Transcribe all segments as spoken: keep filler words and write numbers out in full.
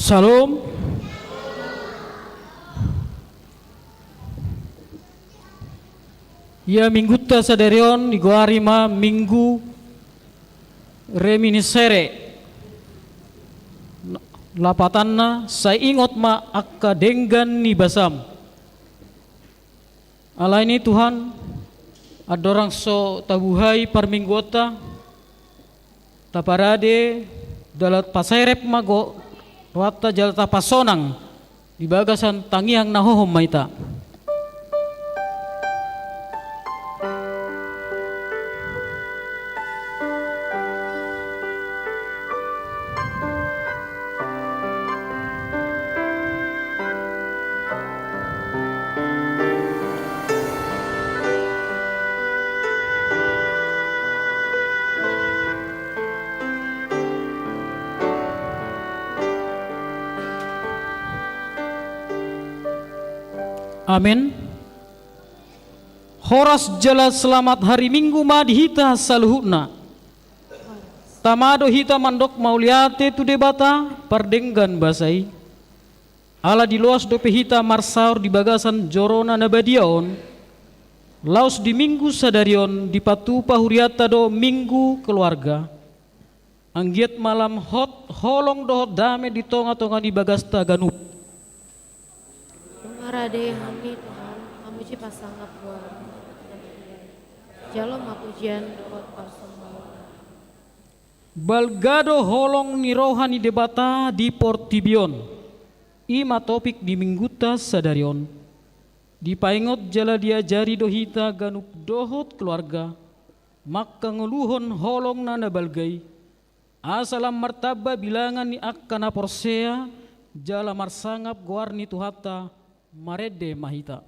Syalom. Ia minggunta sadari on digoari ma Minggu Reminiscere. Lapatanna, sai ingot ma angka denggan ni basam. Alai ni Tuhan, andorang so tabuhai parmingguonta, taparade jala taserep ma rohanta jala tapasonang di bagasan tangiang na hohom ma hita. Amen. Horas jala selamat hari Minggu ma di hita saluhutna. Tama do hita mandok mauliate tu Debata pardenggan basa i. Ala diloas dope hita marsaor di bagasan jorona na badia on, laos di Minggu sadari on dipatupa hurianta do Minggu Keluarga. Anggiat ma lam hot holong dohot dame di tonga-tonga ni bagasta ganup. Marade hami Tuhan, mamuji pasangap goarmu. Jalo ma pujian dohot parsombaon. Balga do holong ni roha ni Debata di portibi on. I ma topik di Minggunta sadari on. Dipaingot jala diajari do hita ganup dohot keluarga mangkangoluhon holongna na balga i, asa lam martamba bilangan ni angka na porsea jala marsangap goar ni Tuhanta. Marende ma hita.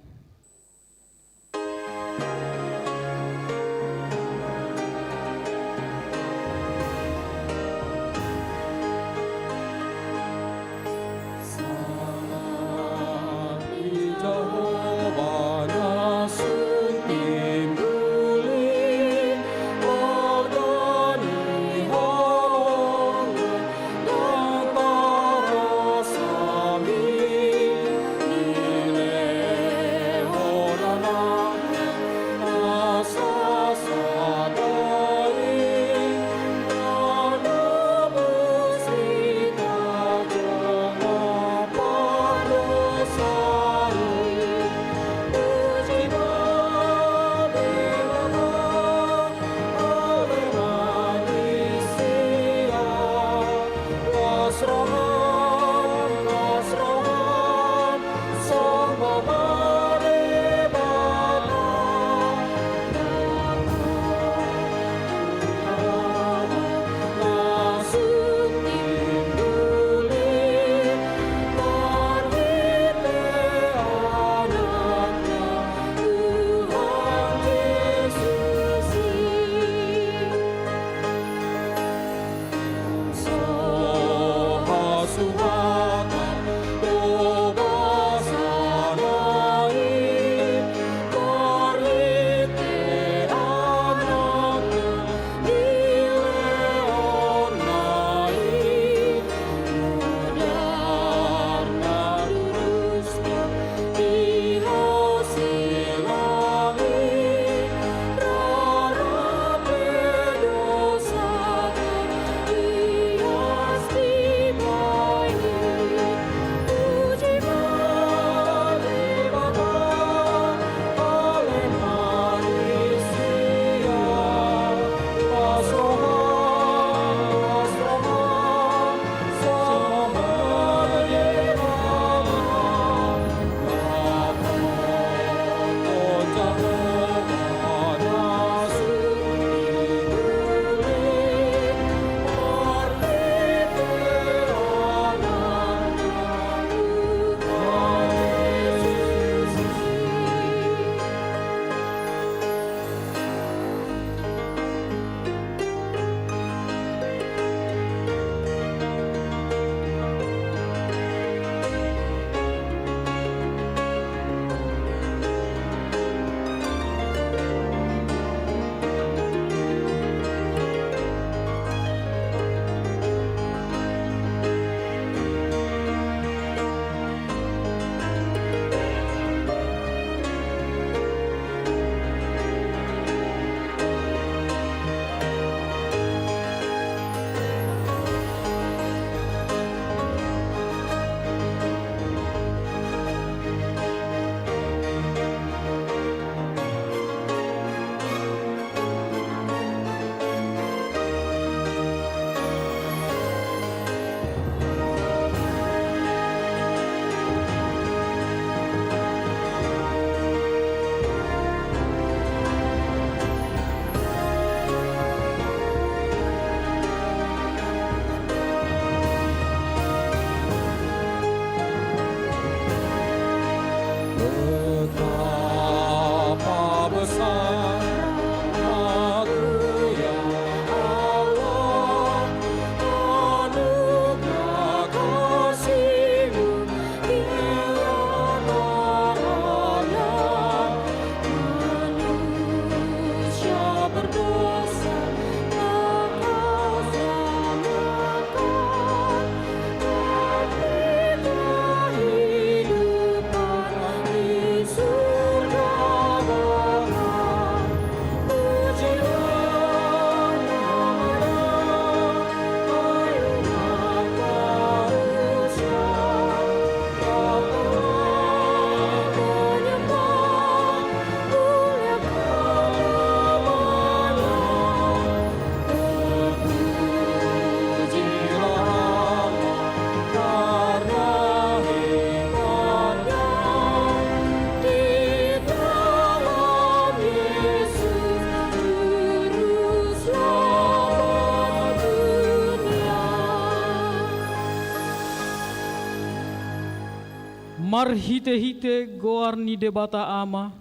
Marhite-hite goar ni Debata Ama,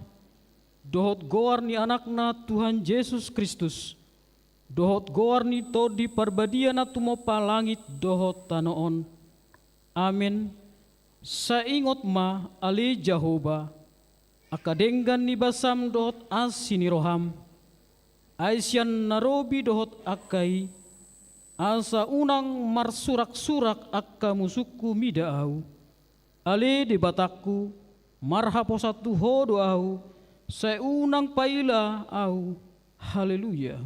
dohot goar ni Anakna Tuhan Jesus Kristus, dohot goar ni Tondi Parbadia na tumompa langit dohot tano on. Amen. Sai ingot ma, ale Jahowa, angka denggan ni basam dohot asi ni roham, ai sian na robi dohot angka i, asa unang marsurak-surak angka musungku mida ahu. Ale Debatangku, marhaposan tu Ho do ahu, sai unang paila ahu. Haleluya.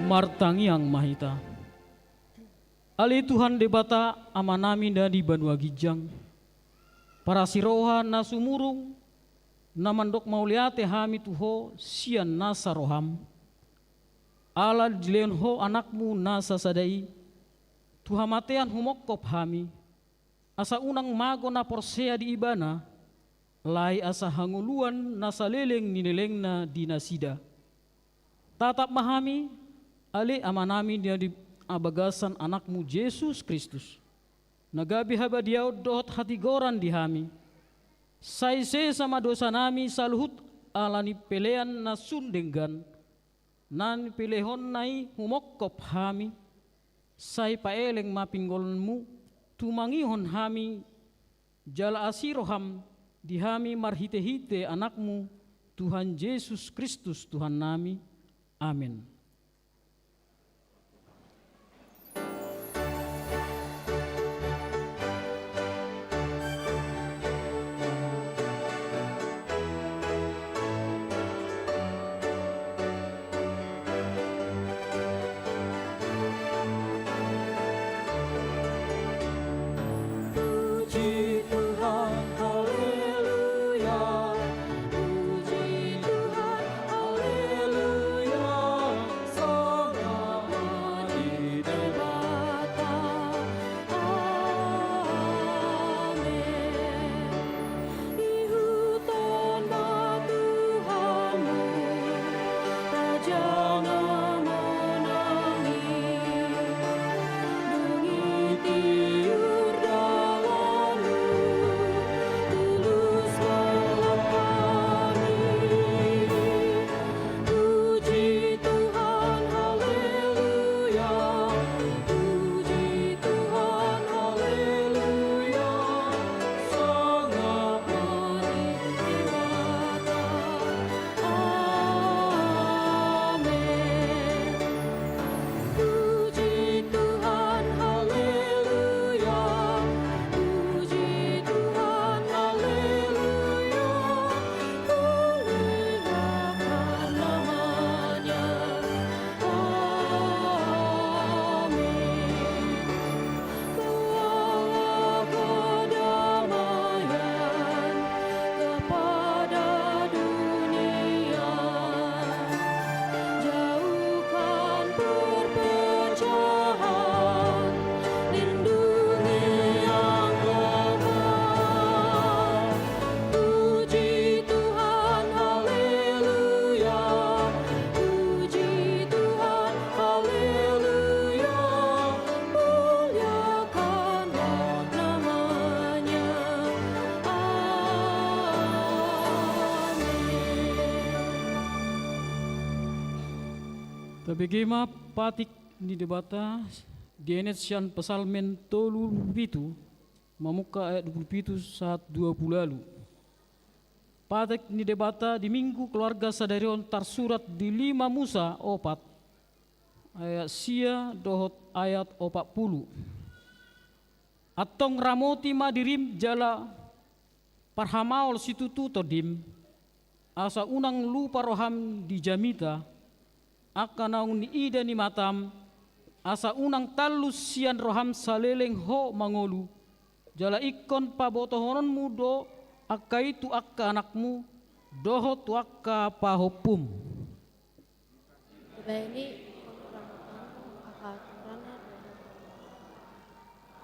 Martangiang ma hita. Ale Tuhan Debata, Amanami na di banua ginjang, parasi roha na sumurung, na mandok mauliate hami tu Ho sian nasa roham. Ala dilehon Ho Anakmu na sasada i, tu hamatean humongkop hami, asa unang mago na porsea di Ibana, alai asa hangoluan na saleleng ni lelengna di nasida. Tatap ma hami, ale Amanami na di bagasan Anakmu Jesus Kristus, na gabe habadiaon dohot hatigoran di hami. Sai sesa ma dosanami saluhut ala ni pelean na sun denggan, na nipelehonNa i humongkop hami, sai paeleng ma pinggolMu, tumangihon hami jala asi roham di hami marhite-hite Anakmu, Tuhan Jesus Kristus Tuhannami. Amen. Puji Tuhan, haleluya. Puji Tuhan, haleluya. Sangap ma di Debata. Amen. Ihuthon ma Tuhanmu, raja na monang i. Dung i tiur dalanmu, tulus ma langkahni. Puji Tuhan, haleluya. Puji Tuhan, haleluya. Sangap ma di Debata. Amen. Puji Tuhan, haleluya. Puji Tuhan, haleluya. Muliakan nama-Nya. Amin. Bawalah kedamaian kepada dunia. Jauhkan perpecahan, lindungi yang lemah. Puji Tuhan, haleluya. Puji Tuhan, haleluya. Muliakanlah nama-Nya. Amin. Tabege ma patik ni Debata dienet sian Psalmen tolu pulu pitu, mamungka ayat dua pulu pitu sahat dua pulu ualu. Patik ni Debata di Minggu Keluarga sadari on tarsurat di lima Musa opat, ayat sia dohot ayat opat pulu. Antong ramoti ma dirim jala parhamaol situtu tondim, asa unang lupa roham di jamita, angka naung niida ni matam, asa unang tallus sian roham saleleng ho mangolu, jala ingkon pabotohononmu do angka i tu angka anakmu, dohot tu angka pahompum. Bahen i, ingkon urang tanggung angka aturan na dohot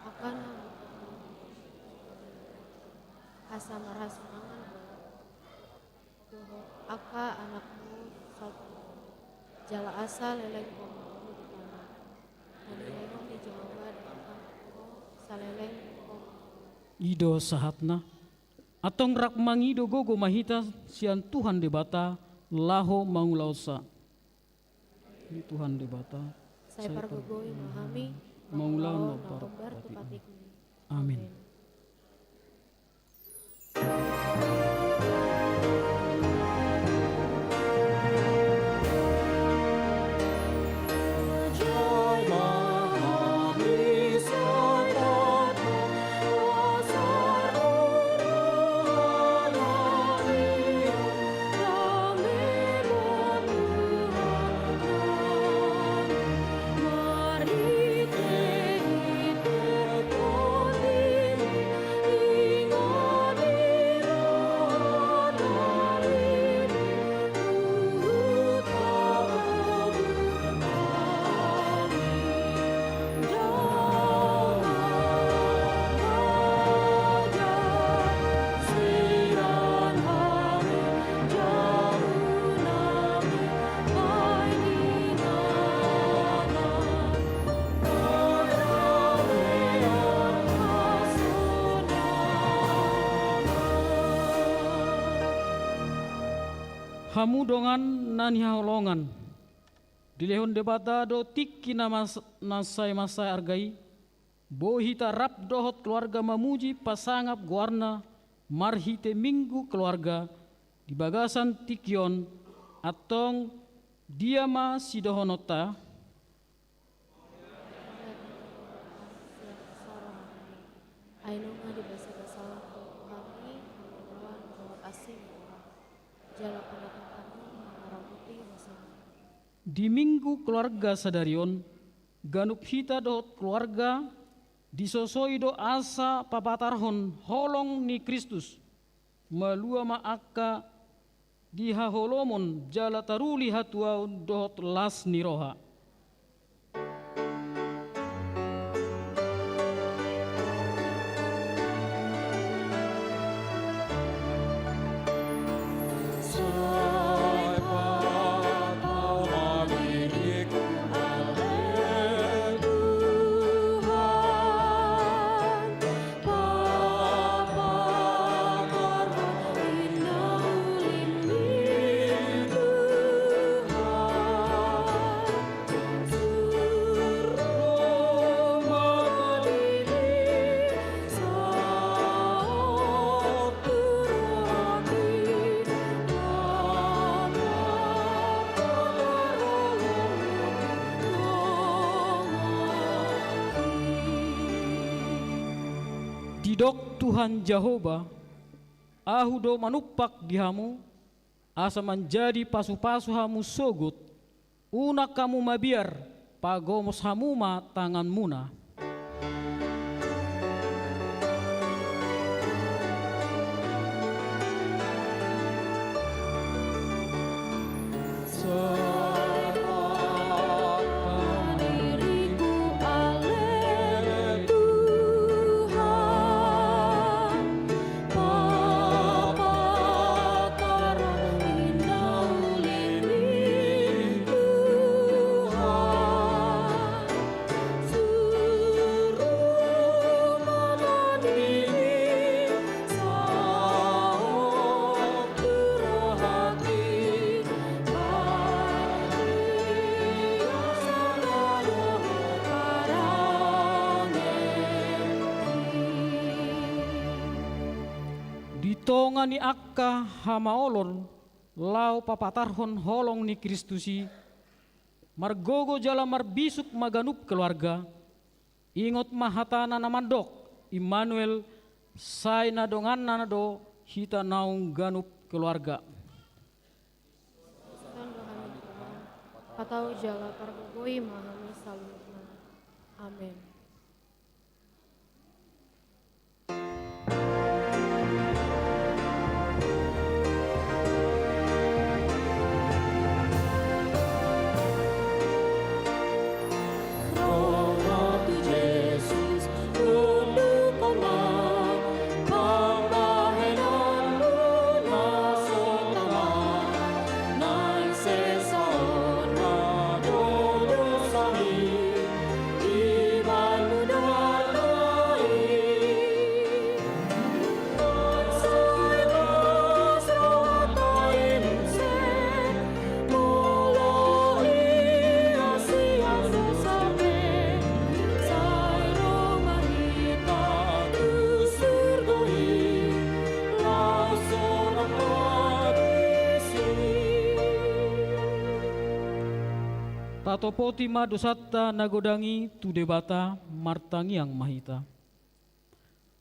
angka na. Asa marhasunangan ma dohot angka anakmu saluhutna. Jala asa leleng ma hamu di tano. Na nilehon ni Jahowa Debata tu ho, saleleng ni ho ma hamu. I do sahatna. Antong rap mangido gogo ma hita sian Tuhan Debata laho mangulahonsa. Ni Tuhan Debata, sai pargogoi ma hami mangulahon na hombar tu patikmi. Amin. Hamu dongan na hinaholongan, dilehon Debata do tingki na mas-, na sai mansai arga i, boi hita rap dohot keluarga mamuji pasangap goarna marhite Minggu Keluarga di bagasan tingki on. Antong dia ma sidohononta? Ai nunga dibasabasahon Tuhan i hangoluan dohot asi ni roha, jala panatangkangna mangaramoti basana. Di Minggu Keluarga sadari on, ganup hita dohot keluarga disosoi do asa papatarhon holong ni Kristus. Malua ma angka di haholomon jala taruli hatuaon dohot las ni roha. Didok Tuhan Jahowa, Ahu do manumpak di hamu, asa manjadi pasupasu hamu sogot, unang hamu mabiar, pagomos hamu ma tanganmuna. Di tonga ni angka hamaolon laho papatarhon holong ni Kristus i, margogo jala marbisuk ma ganup keluarga. Ingot ma hatana na mandok, Immanuel, sai na donganna do hita naung ganup keluarga. Tuhan do hami Tuhan, patau jala pargogoi ma hami saluhutna. Amen. Topoti ma dosanta na godang i tu Debata, martangiang ma hita.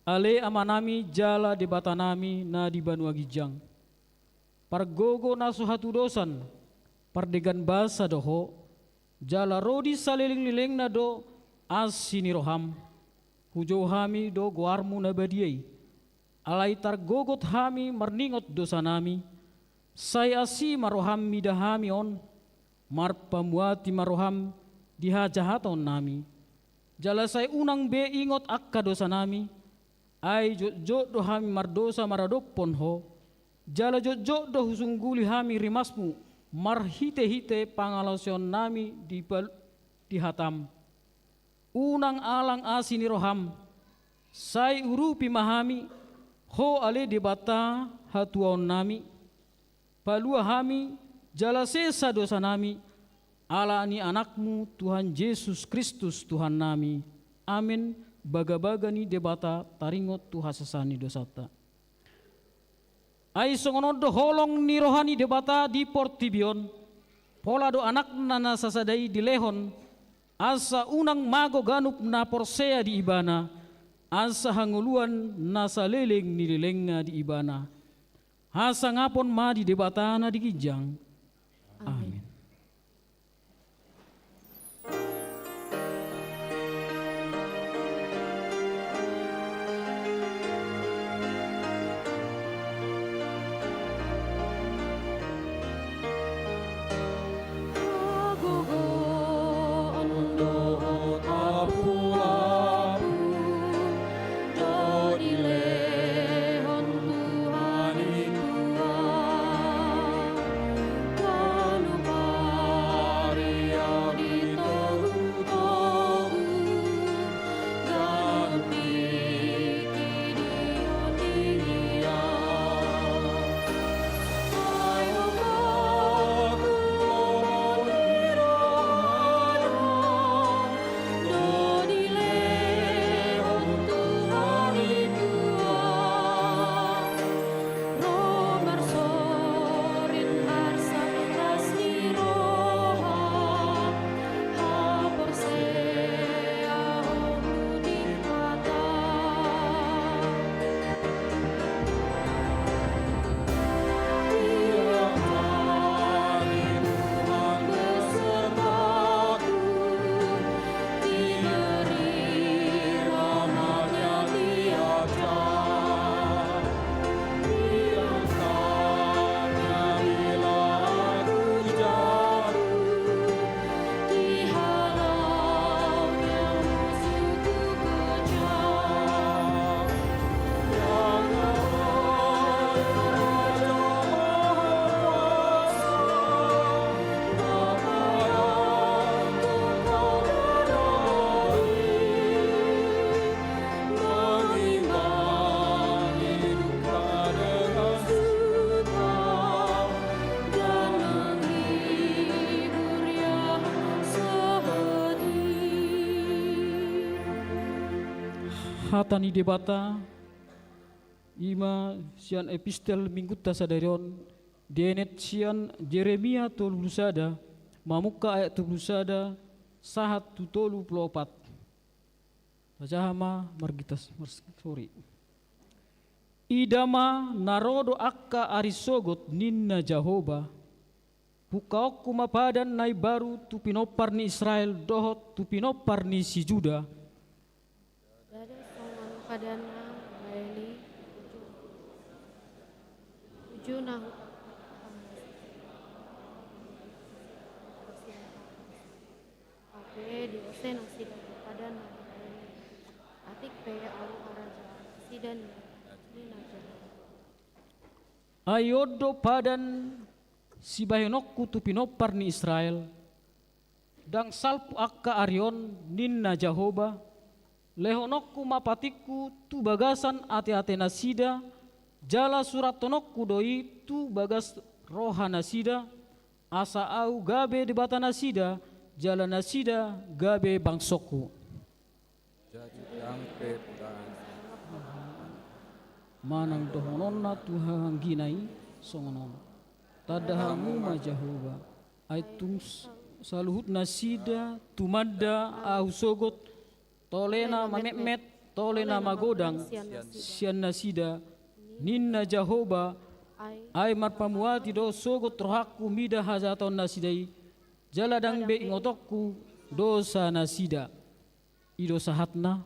Ale Amanami jala Debatanami na di banua ginjang. Pargogo na so hatudosan, pardenggan basa do Ho, jala ro di salelenglelengna do asi ni roham. Hujou hami do goarmu na badia i. Alai targogot hami marningot dosanami, sai asi ma roham mida hami on, marpamuati ma roham di hajahatonnami. Jala sai unang be ingot angka dosanami, ai jotjot do hami mardosa maradophon Ho, jala jotjot do husungguli hami rimasmu marhitehite pangalaosionnami di pal-, di hatam. Unang alang asi ni roham, sai urupi ma hami, Ho ale Debata hatuaonnami, palua hami, jala sesa dosanami, ala ni Anakmu Tuhan Jesus Kristus Tuhannami. Amen. Bagabaga ni Debata taringot tu hasesaan ni dosanta. Ai songon on do holong ni roha ni Debata di portibi on, pola do Anakna na sasada i dilehon, asa unang mago ganup na porsea di Ibana, asa hangoluan na saleleng ni lelengna di Ibana. Hasangapon ma di Debata na di ginjang. Amen. Amen. Hata ni Debata, i ma sian epistel Minggunta sadari on, dienet sian Jeremia tolu pulu sada, mamungka ayat tolu pulu sada sahat tu tolu pulu opat. Tajaha ma margitas, mars-, sorry. Ida ma na ro do angka ari sogot ninna Jahowa, bungkaonku ma padan na imbaru tu pinompar ni Israel dohot tu pinompar ni si Juda. Ndada songon padan na baen i, uju, uju na hupangkut. Hape diose nasida tu padan na baen i. Atik pe ahu harajaon nasida ninna Jahowa. Ai on do padan sibahenonku tu pinompar ni Israel. Ndang salpu angka ari on, ninna Jahowa, lehononku ma patikku tu bagasan ateate nasida, jala surathononku do i tu bagas roha nasida, asa ahu gabe Debata nasida, jala nasida gabe bangsongku. Jadi ndang pe poda. Manang dohononna tu hahaanggina i songon on. Tanda hamu ma Jahowa, ai tung s-, Saluhut nasida tumanda ahu sogot, tole na mametmet, tole na magodang sian nasida, ninna Jahowa. Ai marpamuati do sogot rohangku mida hajahaton nasida i, jala ndang be ingotonku dosa nasida. I do sahatna.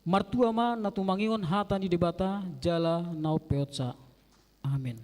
Martua ma na tumangihon hata ni Debata jala na umpeopsa. Amen.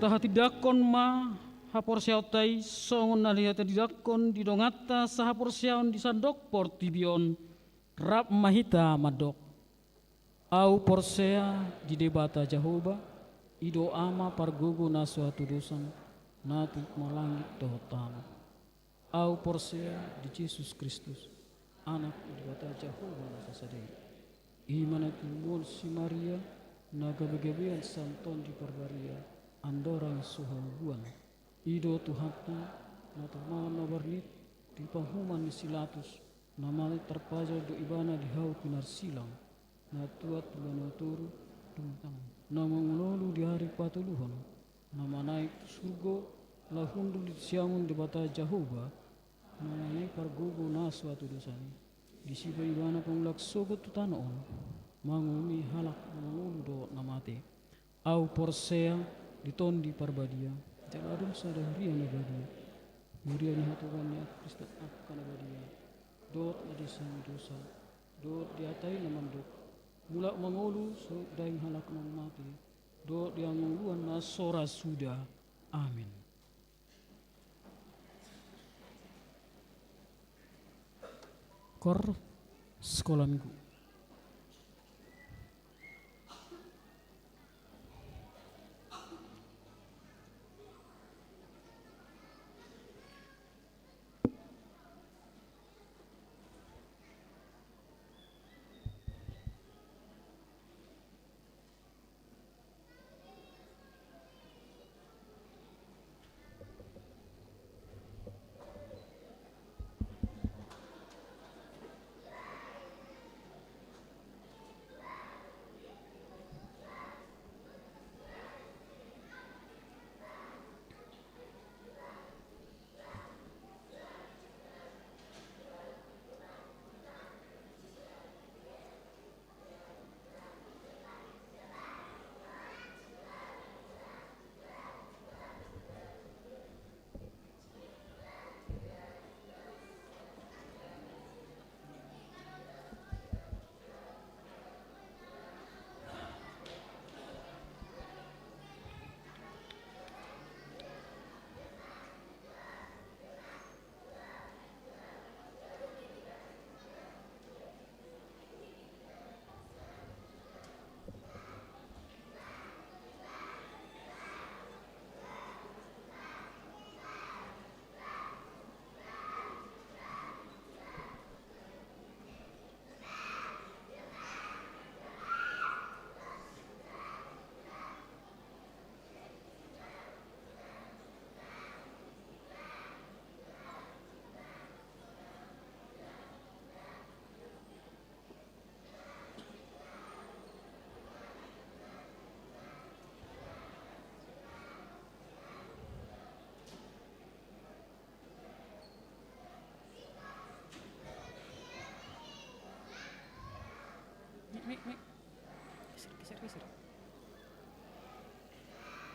Tahatindangkon ma haporseaonta i songon na nihatindangkon di donganta sahaporseaon di sandok portibi on. Rap ma hita mandok. Ahu porsea di Debata Jahowa, i do Ama pargogo na so hatudosan, na tumompa langit dohot tano. Ahu porsea di Jesus Kristus, Anak ni Debata Jahowa na sasada i. I ma na tinumuon si Maria, na gabegabean sian Tondi Parbadia, andorang so hauduan. I do Tuhanta, na tarmahan na barnit di panguhuman ni si Pilatus, na mate tarpajal do ibana di hau pinarsilang, na tuat tu banua toru, dung tangan na mangolungulu di ari patoluhon, na manaek tu surgo, laho hundul di siamun Debata Jahowa, na mangalehon pargogo na so hatudosan i. Disi pe ibana pangulak sogot tu tano on, manguhumi halak na mangolu dohot na mate. Ahu porsea di Tondi Parbadia, jala adong sada huria na badia, huria ni hatopan ni angka Kristen angka na badia, dohot na di siamun dosa, dohot di hata i na mandok, mulak mangolu so daing halak naung mate, dohot di hangoluan na so ra suda. Amen. Kor sekolah minggu.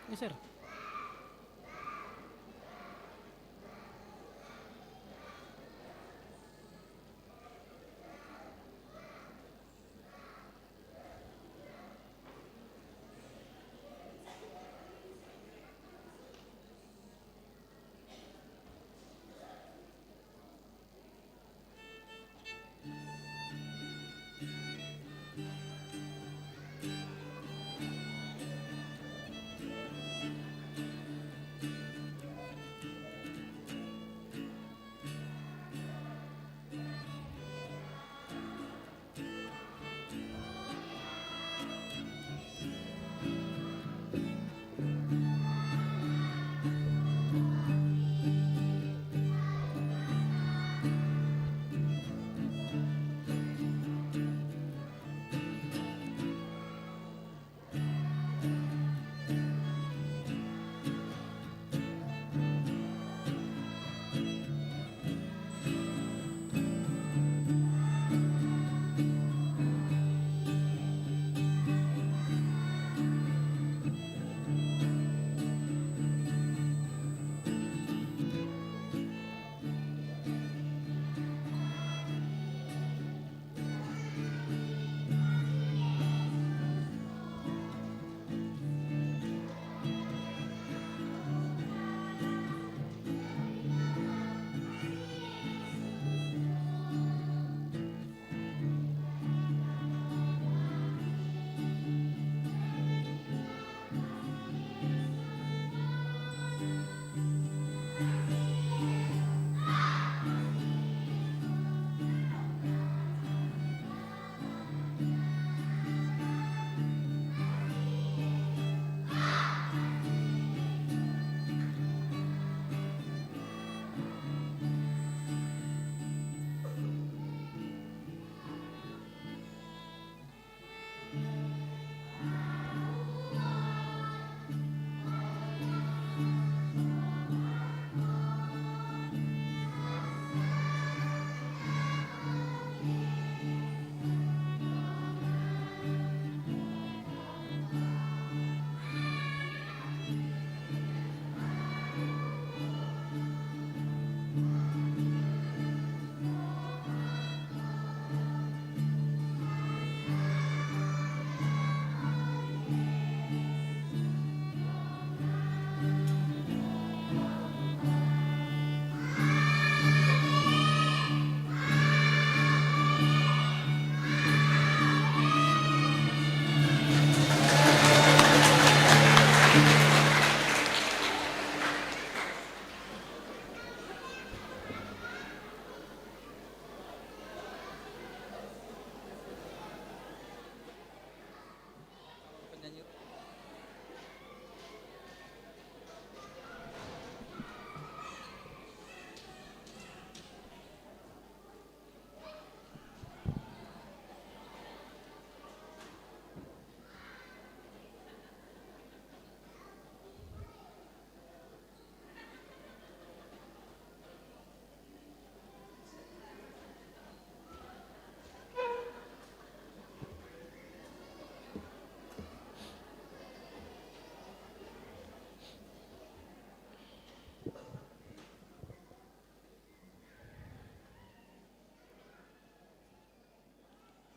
Geser.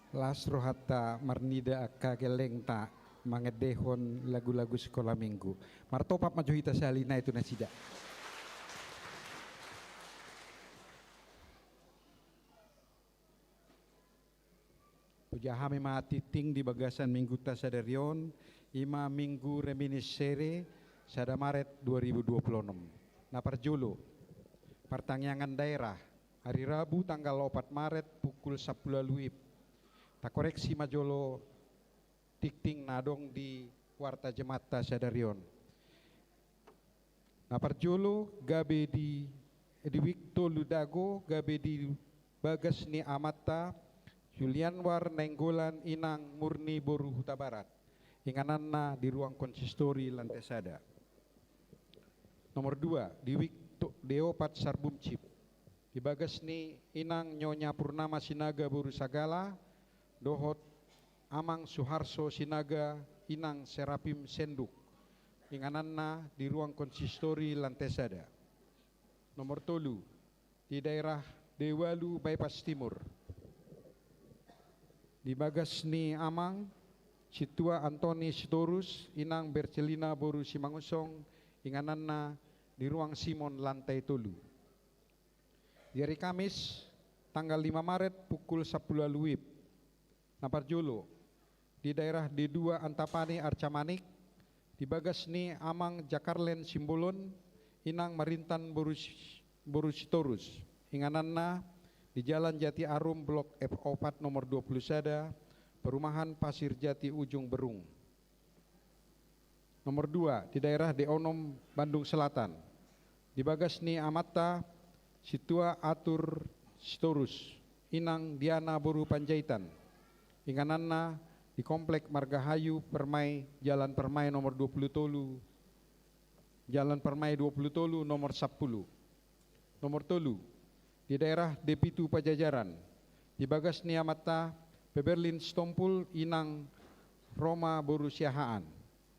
Las rohanta marnida angka gellengta mangendehon lagu-lagu sikola minggu. Martopap ma jo hita sahali nai tu nasida. Hujaha hami ma tingting di bagasan mingguta sadari on, i ma Minggu Reminiscere, sada Maret dua ribu dua puluh enam. Na parjolo, partangiangan daerah, ari Rabu tanggal opat Maret pukul sampulu ualu W I B. Takoreksi ma jolo tingting na adong di warta Jemaatta sadari on. Na parjolo, gabe di, di Wikto Ludago, gabe di bagas ni amanta Julianwar Nainggolan, inang Murni boru Hutabarat. Ingananna di ruang konsistori lantai sada. Nomor dua, di Wikto, di opat Sarbumcip. Di bagas ni inang Nyonya Purnama Sinaga boru Sagala, dohot amang Suharso Sinaga, inang Serapim Senduk. Ingananna di ruang konsistori lantai sada. Nomor tolu, di daerah D walu Bypass Timur. Di bagas ni amang, Sintua Antoni Sitorus, inang Bercelina boru Simangunsong, ingananna di ruang Simon lantai tolu. Di ari Kamis, tanggal lima Maret, pukul sampulu ualu wib. Na parjolo, di daerah D dua Antapani Arcamanik, di bagas ni amang Jakarlen Simbolon, inang Marintan boru Si-, boru Sitorus, ingananna di Jalan Jati Arum, blok F opat, nomor dua puluh sada, perumahan Pasir Jati Ujung Berung. Nomor dua, di daerah D onom Bandung Selatan. Di bagas ni amanta Sintua Atur Sitorus, inang Diana boru Panjaitan. Ingananna di Komplek Margahayu Permai, Jalan Permai nomor dua puluh tolu, Jalan Permai dua puluh tolu, nomor sampulu. Nomor tolu, di daerah D pitu Pajajaran, di bagas ni amanta Peberlin Sitompul, inang Roma boru Siahaan,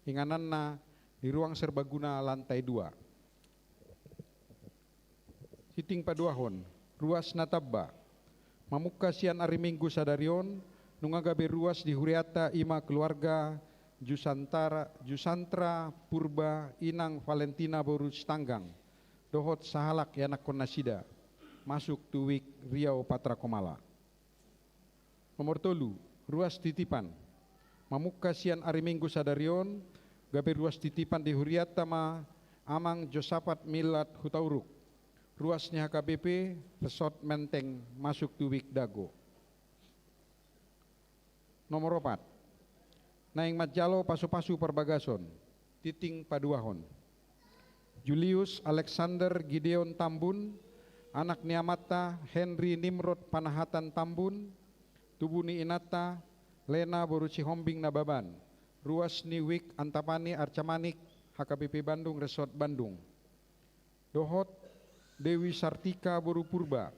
ingananna di ruang serbaguna lantai dua. Tingting paduahon, ruas na tamba. Mamungka sian ari Minggu sadari on, nunga gabe ruas di hurianta, i ma keluarga Jusantara, Jusantra Purba, inang Valentina boru Sitanggang, dohot sahalak ianakkon nasida, masuk tu wik Riau Patra Komala. Nomor tolu, ruas titipan. Mamungka sian ari Minggu sadari on, gabe ruas titipan di hurianta ma amang Josapat Milat Hutauruk, ruas ni H K B P Resort Menteng, masuk tu wik Dago. Nomor opat, naeng manjalo pasupasu parbagason. Tingting paduahon, Julius Alexander Gideon Tambun, anak ni amanta Henry Nimrod Panahatan Tambun, tubu ni inanta Lena boru Sihombing Nababan, ruas ni wik Antapani Arcamanik, H K B P Bandung Resort Bandung. Dohot Dewi Sartika boru Purba,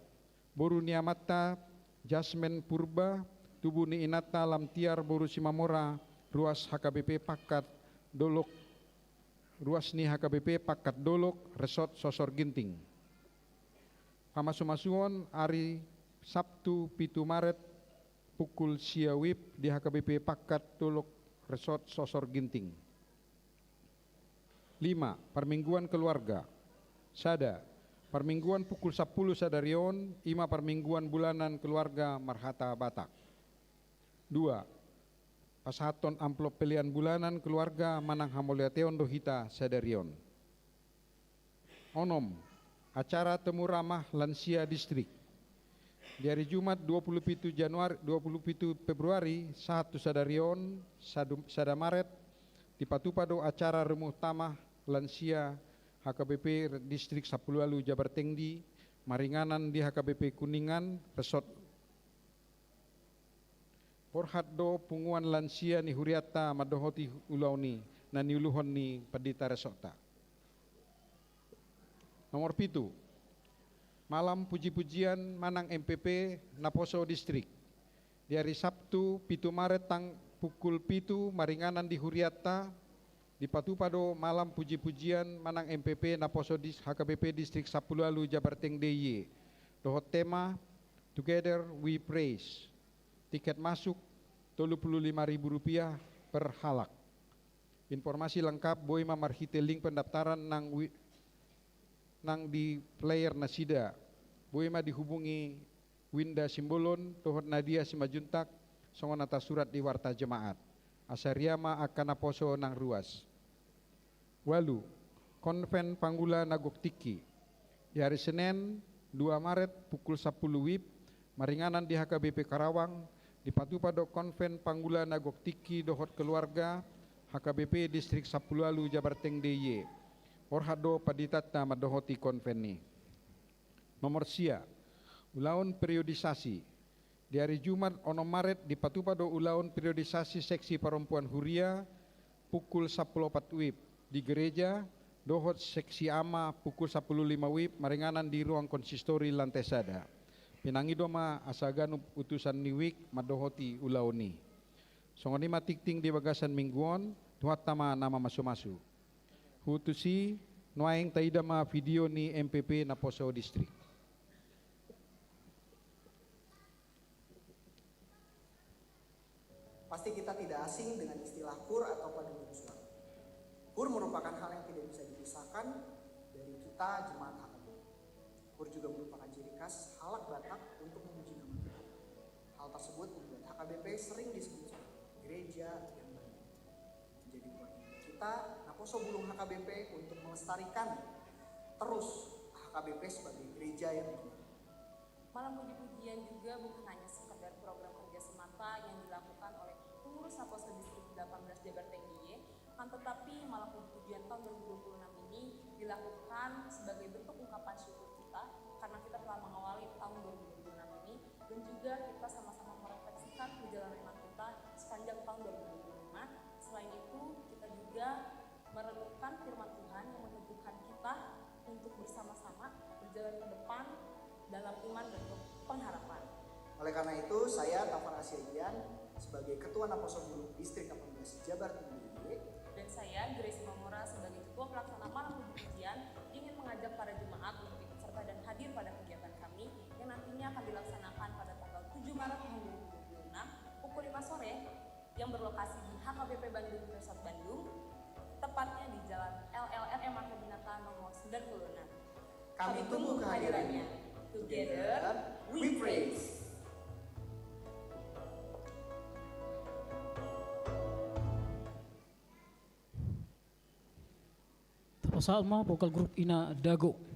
boru ni amanta Jasmen Purba, tubu ni inanta Lamtiar boru Simamora, ruas H K B P Pangkat Dolok, ruas ni H K B P Pangkat Dolok, Resort Sosor Ginting. Pamasumasuon ari Sabtu pitu Maret pukul sia wib di H K B P Pangkat Dolok, Resort Sosor Ginting. Lima, parmingguan keluarga. Sada, parmingguan pukul sampulu sadari on, i ma parmingguan bulanan keluarga marhata Batak. Dua, pasahathon amplop pelean bulanan keluarga manang hamauliateon do hita sadari on. Onom, acara temu ramah lansia distrik. Di ari Jumat dua puluh pitu Januari, dua puluh pitu Februari, sahat tu sadari on, sadu-, sada Maret, dipatupa do acara remu ramah lansia H K B P Distrik Sampulu Ualu Jabartengdi, maringanan di H K B P Kuningan, Resort. Borhat do punguan lansia ni hurianta mandohoti ulaon i na niuluhon ni pandita resortta. Nomor pitu, malam puji-pujian manang M P P naposo distrik. Di ari Sabtu pitu Maret tang pukul pitu maringanan di hurianta, dipatupa do malam puji-pujian manang M P P naposo dis-, H K B P Distrik Sampulu Ualu Jabarteng D I Y, dohot tema Together We Praise. Tiket masuk tolu puluh lima ribu rupiah per halak. Informasi lengkap boi ma marhite link pendaftaran nang wi-, nang di player nasida. Boi ma dihubungi Winda Simbolon dohot Nadia Simanjuntak songon na tarsurat di warta jemaat. Asa ria ma angka naposo nang ruas. Ualu, Konven Pangula na Gok Tingki. Di ari Senen dua Maret pukul sampulu wib, maringanan di H K B P Karawang, dipatupa do Konven Pangula na Gok Tingki dohot keluarga H K B P Distrik Sampulu Ualu Jabarteng D I Y. Borhat do panditanta mandohoti konven i. Nomor sia, ulaon periodisasi. Di ari Jumat onom Maret dipatupa do ulaon periodisasi seksi parompuan huria pukul sampulu opat wib di gereja, dohot seksi ama pukul sampulu lima wib maringanan di ruang konsistori lantai sada. Pinangido ma asa ganup utusan ni wik mandohoti ulaon i. Songon i ma tingting di bagasan minggu on, Tuhanta ma na mamasumasu. Hutusi, nuaeng taida ma video ni M P P Naposo Distrik. Pasti kita tidak asing dengan istilah KUR atau paduan suara. KUR merupakan hal yang tidak bisa dipisahkan dari kita jemaat H K B P. KUR juga merupakan ciri khas halak Batak untuk memuji nama Tuhan. Hal tersebut membuat H K B P sering disebut sebagai gereja yang baik. Menjadi buah diri kita, Naposo Bulung H K B P, untuk melestarikan terus H K B P sebagai gereja yang gimana? Malam Puji-Pujian juga bukan hanya sekedar program kerja semata yang dilakukan oleh pengurus Naposo Distrik delapan belas Jabar Tinggi, akan tetapi Malam Puji-Pujian tahun dua ribu dua puluh enam ini dilakukan sebagai bentuk ungkapan syukur kita karena kita telah mengawali tahun dua ribu dua puluh enam ini, dan juga kita sama-sama merefleksikan perjalanan iman kita sepanjang tahun dua ribu dua puluh lima. Selain itu, kita juga merenungkan firman Tuhan yang meneguhkan kita untuk bersama-sama berjalan ke depan dalam iman dan pengharapan. Oleh karena itu, saya, Tafar Asiagian, sebagai Ketua Naposo Bulung Distrik delapan belas Jabar Tinggi, dan saya, Grace Mamora, sebagai Ketua Pelaksana Malam Puji-Pujian, ingin mengajak para jemaat untuk ikut serta dan hadir pada kegiatan kami yang nantinya akan dilaksanakan pada tanggal tujuh Maret tahun dua ribu dua puluh enam, pukul lima sore, yang berlokasi di H K B P Bandung Resort Bandung, tepatnya di Jalan L L R M Marta Dinata nomor sembilan puluh enam. Kami tunggu kehadirannya. Together we praise. Tapasahat ma vokal grup Ina Dago.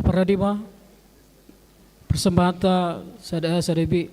Parade ma, persembahanta sada A sada B.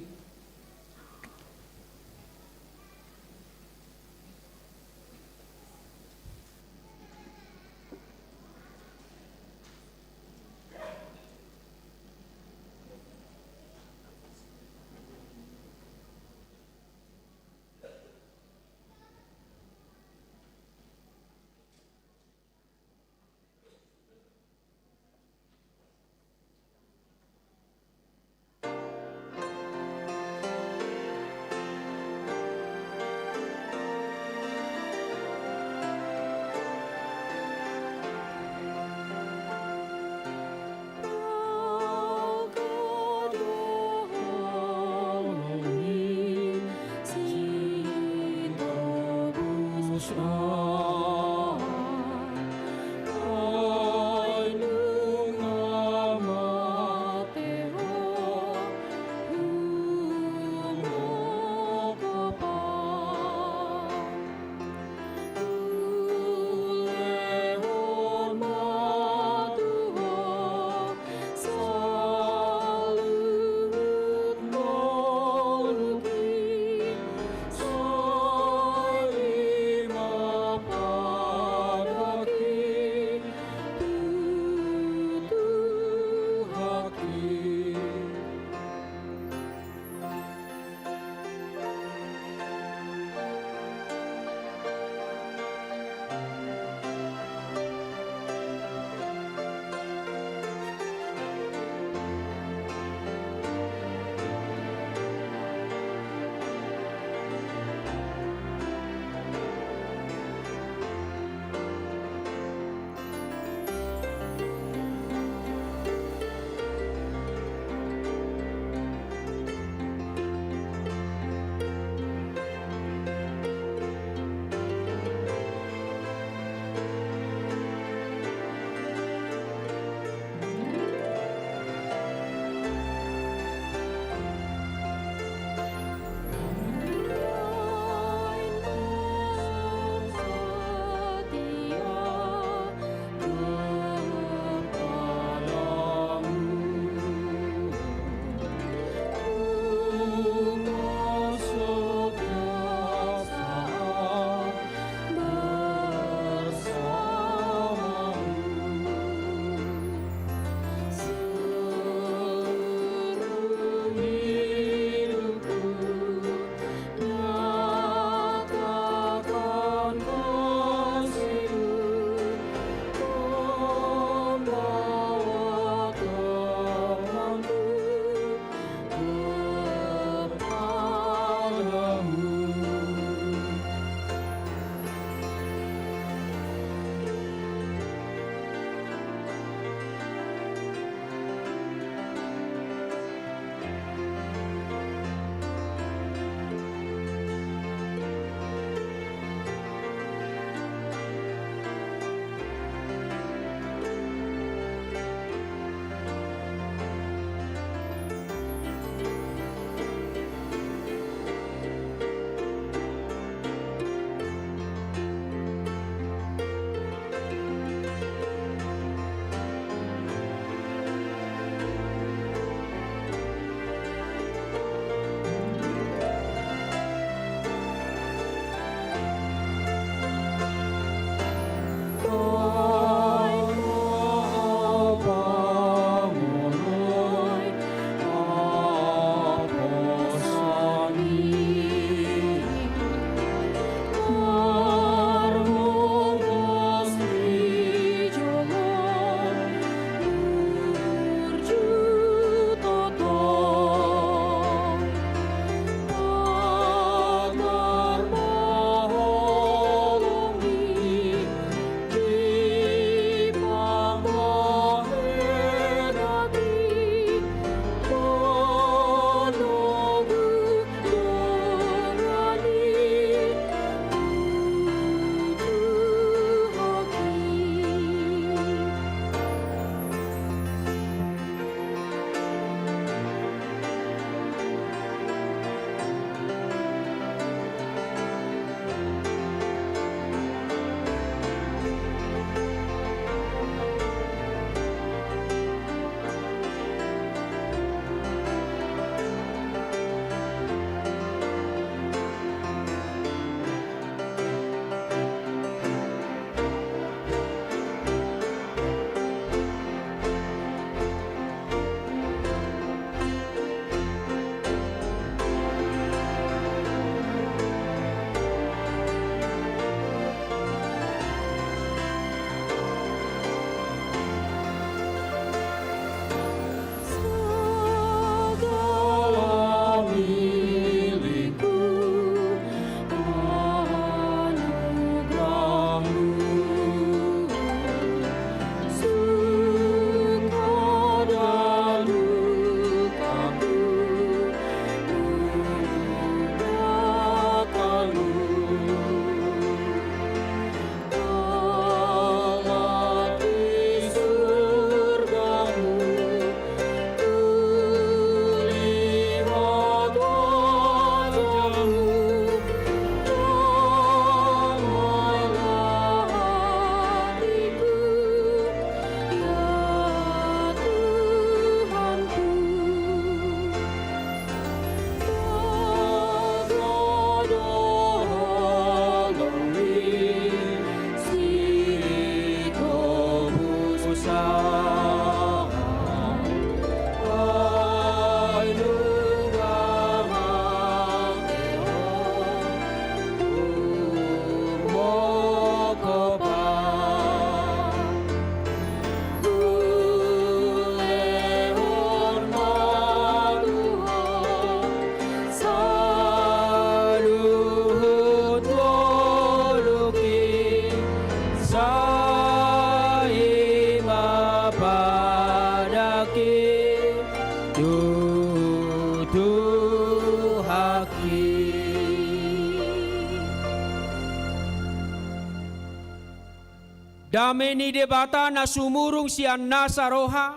Dame ni Debata na sumurung sian nasa roha,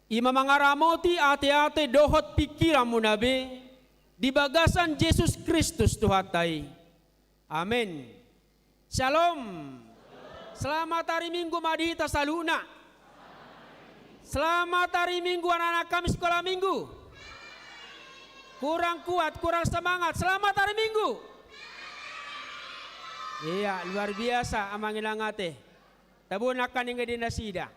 i ma mangaramoti ateate dohot pingkiranmuna be, di bagasan Jesus Kristus Tuhanta i. Amen. Shalom. Selamat hari Minggu ma di hita saluhutna. Selamat hari Minggu anak-anak kami sekolah Minggu. Kurang kuat, kurang semangat. Selamat hari Minggu. Iya, luar biasa, amang inang ate. Tabo nangkaning edi nasida.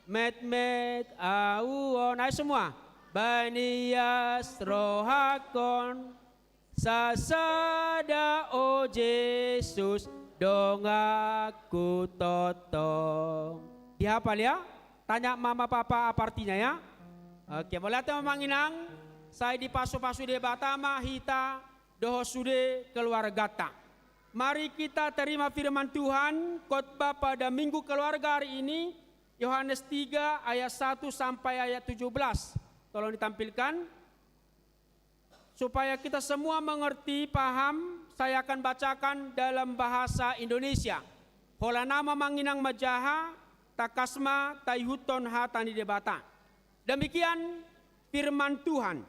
Metmet ahu on. Ayo semua. Banias rohakon. Sasada o Jesus, donganku tongtong. Dihafal ya? Tanya mama papa apa artinya ya? Oke, mauliate ma amang inang, sai dipasu-pasu Debata ma hita dohot sude keluargata. Mari kita terima firman Tuhan, khotbah pada Minggu Keluarga hari ini, Yohanes tiga ayat satu sampai ayat tujuh belas. Tolong ditampilkan. Supaya kita semua mengerti, paham, saya akan bacakan dalam bahasa Indonesia. Holan ma amang inang manjaha, tangkas ma taihuthon hata ni Debata. Demikian firman Tuhan.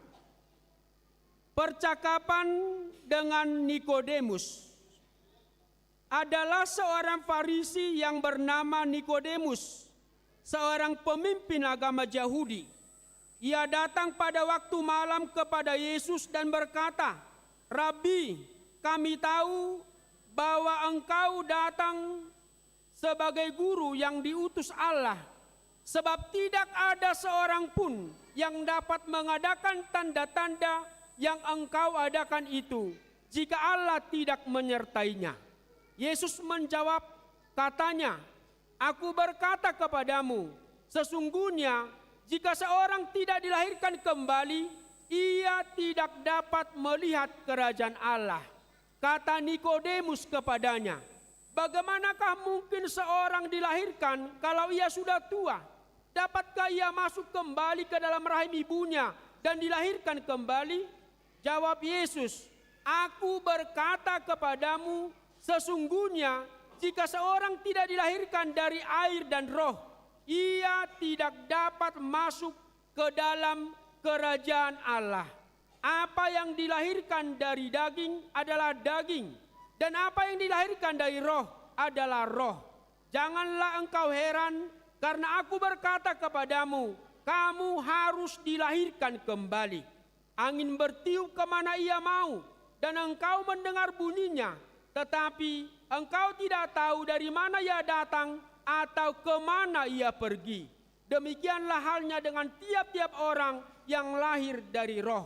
Percakapan dengan Nikodemus. Adalah seorang Farisi yang bernama Nikodemus, seorang pemimpin agama Yahudi. Ia datang pada waktu malam kepada Yesus dan berkata, "Rabbi, kami tahu bahwa Engkau datang sebagai guru yang diutus Allah, sebab tidak ada seorang pun yang dapat mengadakan tanda-tanda yang Engkau adakan itu, jika Allah tidak menyertainya." Yesus menjawab, katanya, "Aku berkata kepadamu, sesungguhnya jika seorang tidak dilahirkan kembali, ia tidak dapat melihat kerajaan Allah." Kata Nikodemus kepadanya, "Bagaimanakah mungkin seorang dilahirkan kalau ia sudah tua? Dapatkah ia masuk kembali ke dalam rahim ibunya dan dilahirkan kembali?" Jawab Yesus, "Aku berkata kepadamu, sesungguhnya jika seorang tidak dilahirkan dari air dan Roh, ia tidak dapat masuk ke dalam kerajaan Allah. Apa yang dilahirkan dari daging adalah daging, dan apa yang dilahirkan dari Roh adalah roh. Janganlah engkau heran karena Aku berkata kepadamu, kamu harus dilahirkan kembali. Angin bertiup ke mana ia mau, dan engkau mendengar bunyinya, tetapi engkau tidak tahu dari mana ia datang atau ke mana ia pergi. Demikianlah halnya dengan tiap-tiap orang yang lahir dari Roh."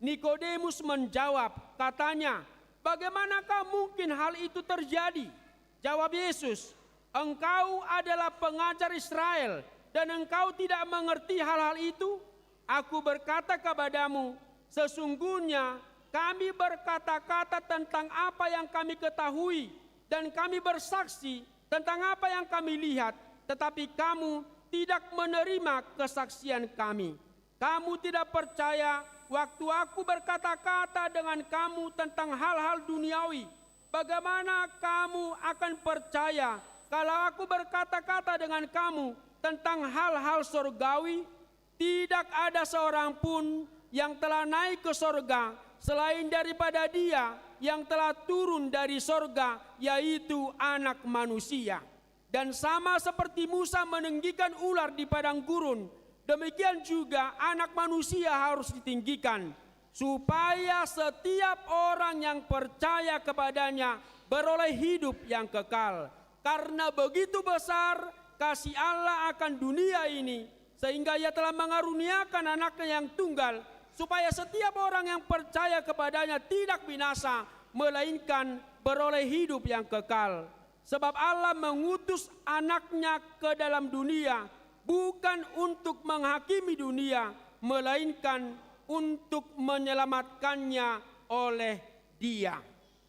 Nikodemus menjawab, katanya, "Bagaimanakah mungkin hal itu terjadi?" Jawab Yesus, "Engkau adalah pengajar Israel, dan engkau tidak mengerti hal-hal itu? Aku berkata kepadamu, sesungguhnya kami berkata-kata tentang apa yang kami ketahui, dan kami bersaksi tentang apa yang kami lihat, tetapi kamu tidak menerima kesaksian kami. Kamu tidak percaya waktu Aku berkata-kata dengan kamu tentang hal-hal duniawi. Bagaimana kamu akan percaya kalau Aku berkata-kata dengan kamu tentang hal-hal sorgawi? Tidak ada seorang pun yang telah naik ke sorga selain daripada Dia yang telah turun dari sorga, yaitu Anak Manusia. Dan sama seperti Musa meninggikan ular di padang gurun, demikian juga Anak Manusia harus ditinggikan, supaya setiap orang yang percaya kepada-Nya beroleh hidup yang kekal. Karena begitu besar kasih Allah akan dunia ini, sehingga Ia telah mengaruniakan Anak-Nya yang tunggal, supaya setiap orang yang percaya kepada-Nya tidak binasa, melainkan beroleh hidup yang kekal. Sebab Allah mengutus Anak-Nya ke dalam dunia, bukan untuk menghakimi dunia, melainkan untuk menyelamatkannya oleh Dia.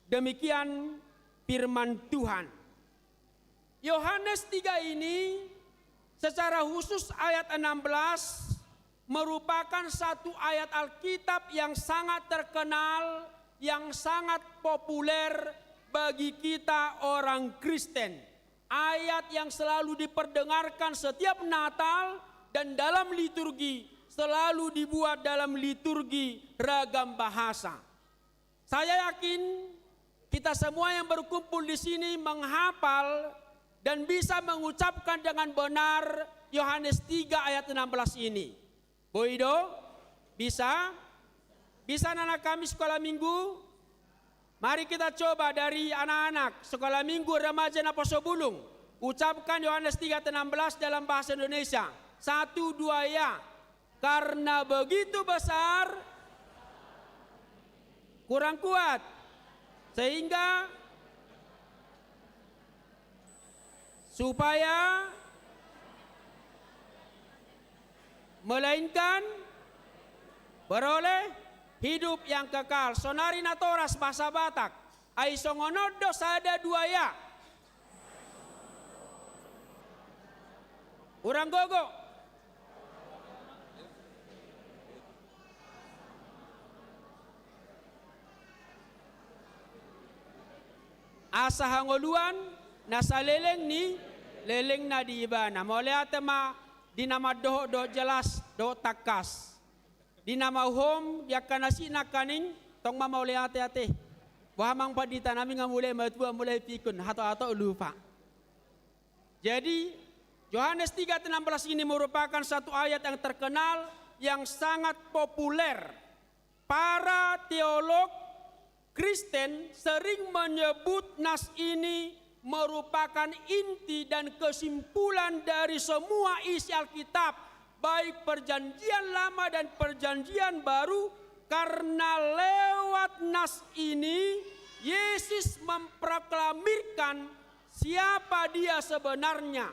Demikian firman Tuhan. Yohanes tiga ini, secara khusus ayat enam belas, merupakan satu ayat Alkitab yang sangat terkenal, yang sangat populer bagi kita orang Kristen. ayat yang selalu diperdengarkan setiap Natal dan dalam liturgi selalu dibuat dalam liturgi ragam bahasa. Saya yakin kita semua yang berkumpul di sini menghafal dan bisa mengucapkan dengan benar Yohanes tiga ayat enam belas ini. Boi do? Bisa? Bisa anak-anak kami sekolah minggu? Mari kita coba dari anak-anak sekolah minggu remaja Naposo Bulung. Ucapkan Yohanes tiga enam belas dalam bahasa Indonesia. Satu, dua, ya. Karena begitu besar, kurang kuat. Sehingga, supaya, melainkan, beroleh hidup yang kekal. Sonari natoras bahasa Batak. Ai songon on do, sada, dua, ya. Hurang gogo. Asa hangoluan na saleleng ni lelengna di ibana. Mauliate ma di na mandohot dohot jelas dohot tangkas. Di na mauhom di angka nasida nangkaning, tong ma mauliate ate. Boha amang pandita nami nga mulai matua mulai pikun, hatop-hatop lupa. Jadi, Yohanes tiga enam belas ini merupakan satu ayat yang terkenal, yang sangat populer. Para teolog Kristen sering menyebut nas ini merupakan inti dan kesimpulan dari semua isi Alkitab, baik Perjanjian Lama dan Perjanjian Baru, karena lewat nas ini Yesus memproklamirkan siapa Dia sebenarnya.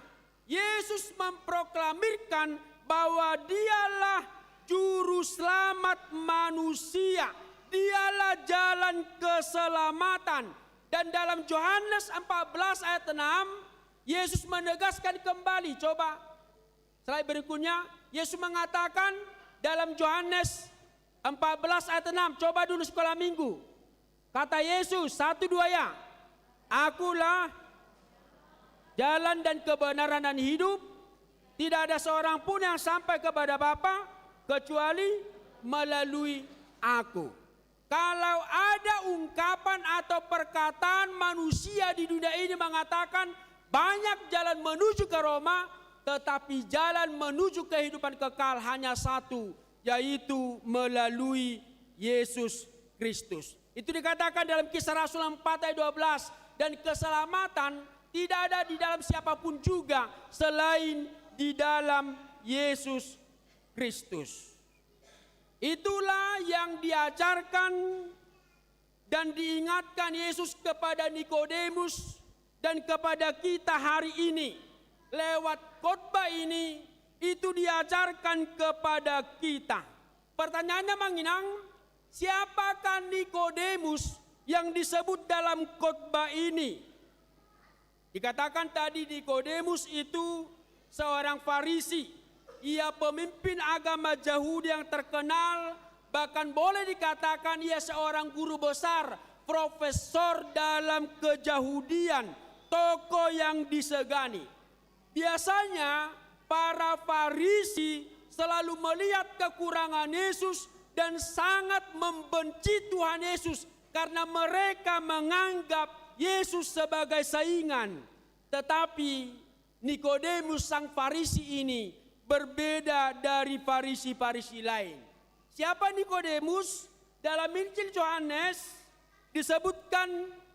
Yesus memproklamirkan bahwa Dialah Juru Selamat manusia, Dialah jalan keselamatan. Dan dalam Yohanes empat belas ayat enam, Yesus menegaskan kembali, coba slide berikutnya, Yesus mengatakan dalam Yohanes empat belas ayat enam, coba dulu sekolah minggu. Kata Yesus, satu, dua, ya. Akulah jalan dan kebenaran dan hidup. Tidak ada seorang pun yang sampai kepada Bapa kecuali melalui Aku. Kalau ada ungkapan atau perkataan manusia di dunia ini mengatakan banyak jalan menuju ke Roma, tetapi jalan menuju kehidupan kekal hanya satu, yaitu melalui Yesus Kristus. Itu dikatakan dalam Kisah Rasul empat ayat dua belas, dan keselamatan tidak ada di dalam siapapun juga selain di dalam Yesus Kristus. Itulah yang diajarkan dan diingatkan Yesus kepada Nikodemus dan kepada kita hari ini. Lewat khotbah ini, itu diajarkan kepada kita. Pertanyaannya, Amang Inang, siapakah Nikodemus yang disebut dalam khotbah ini? Dikatakan tadi Nikodemus itu seorang Farisi. Ia pemimpin agama Yahudi yang terkenal, bahkan boleh dikatakan ia seorang guru besar, profesor dalam kejahudian, tokoh yang disegani. Biasanya para Farisi selalu melihat kekurangan Yesus dan sangat membenci Tuhan Yesus karena mereka menganggap Yesus sebagai saingan. Tetapi Nikodemus sang Farisi ini berbeda dari Farisi-Farisi lain. Siapa Nikodemus? Dalam Injil Yohanes disebutkan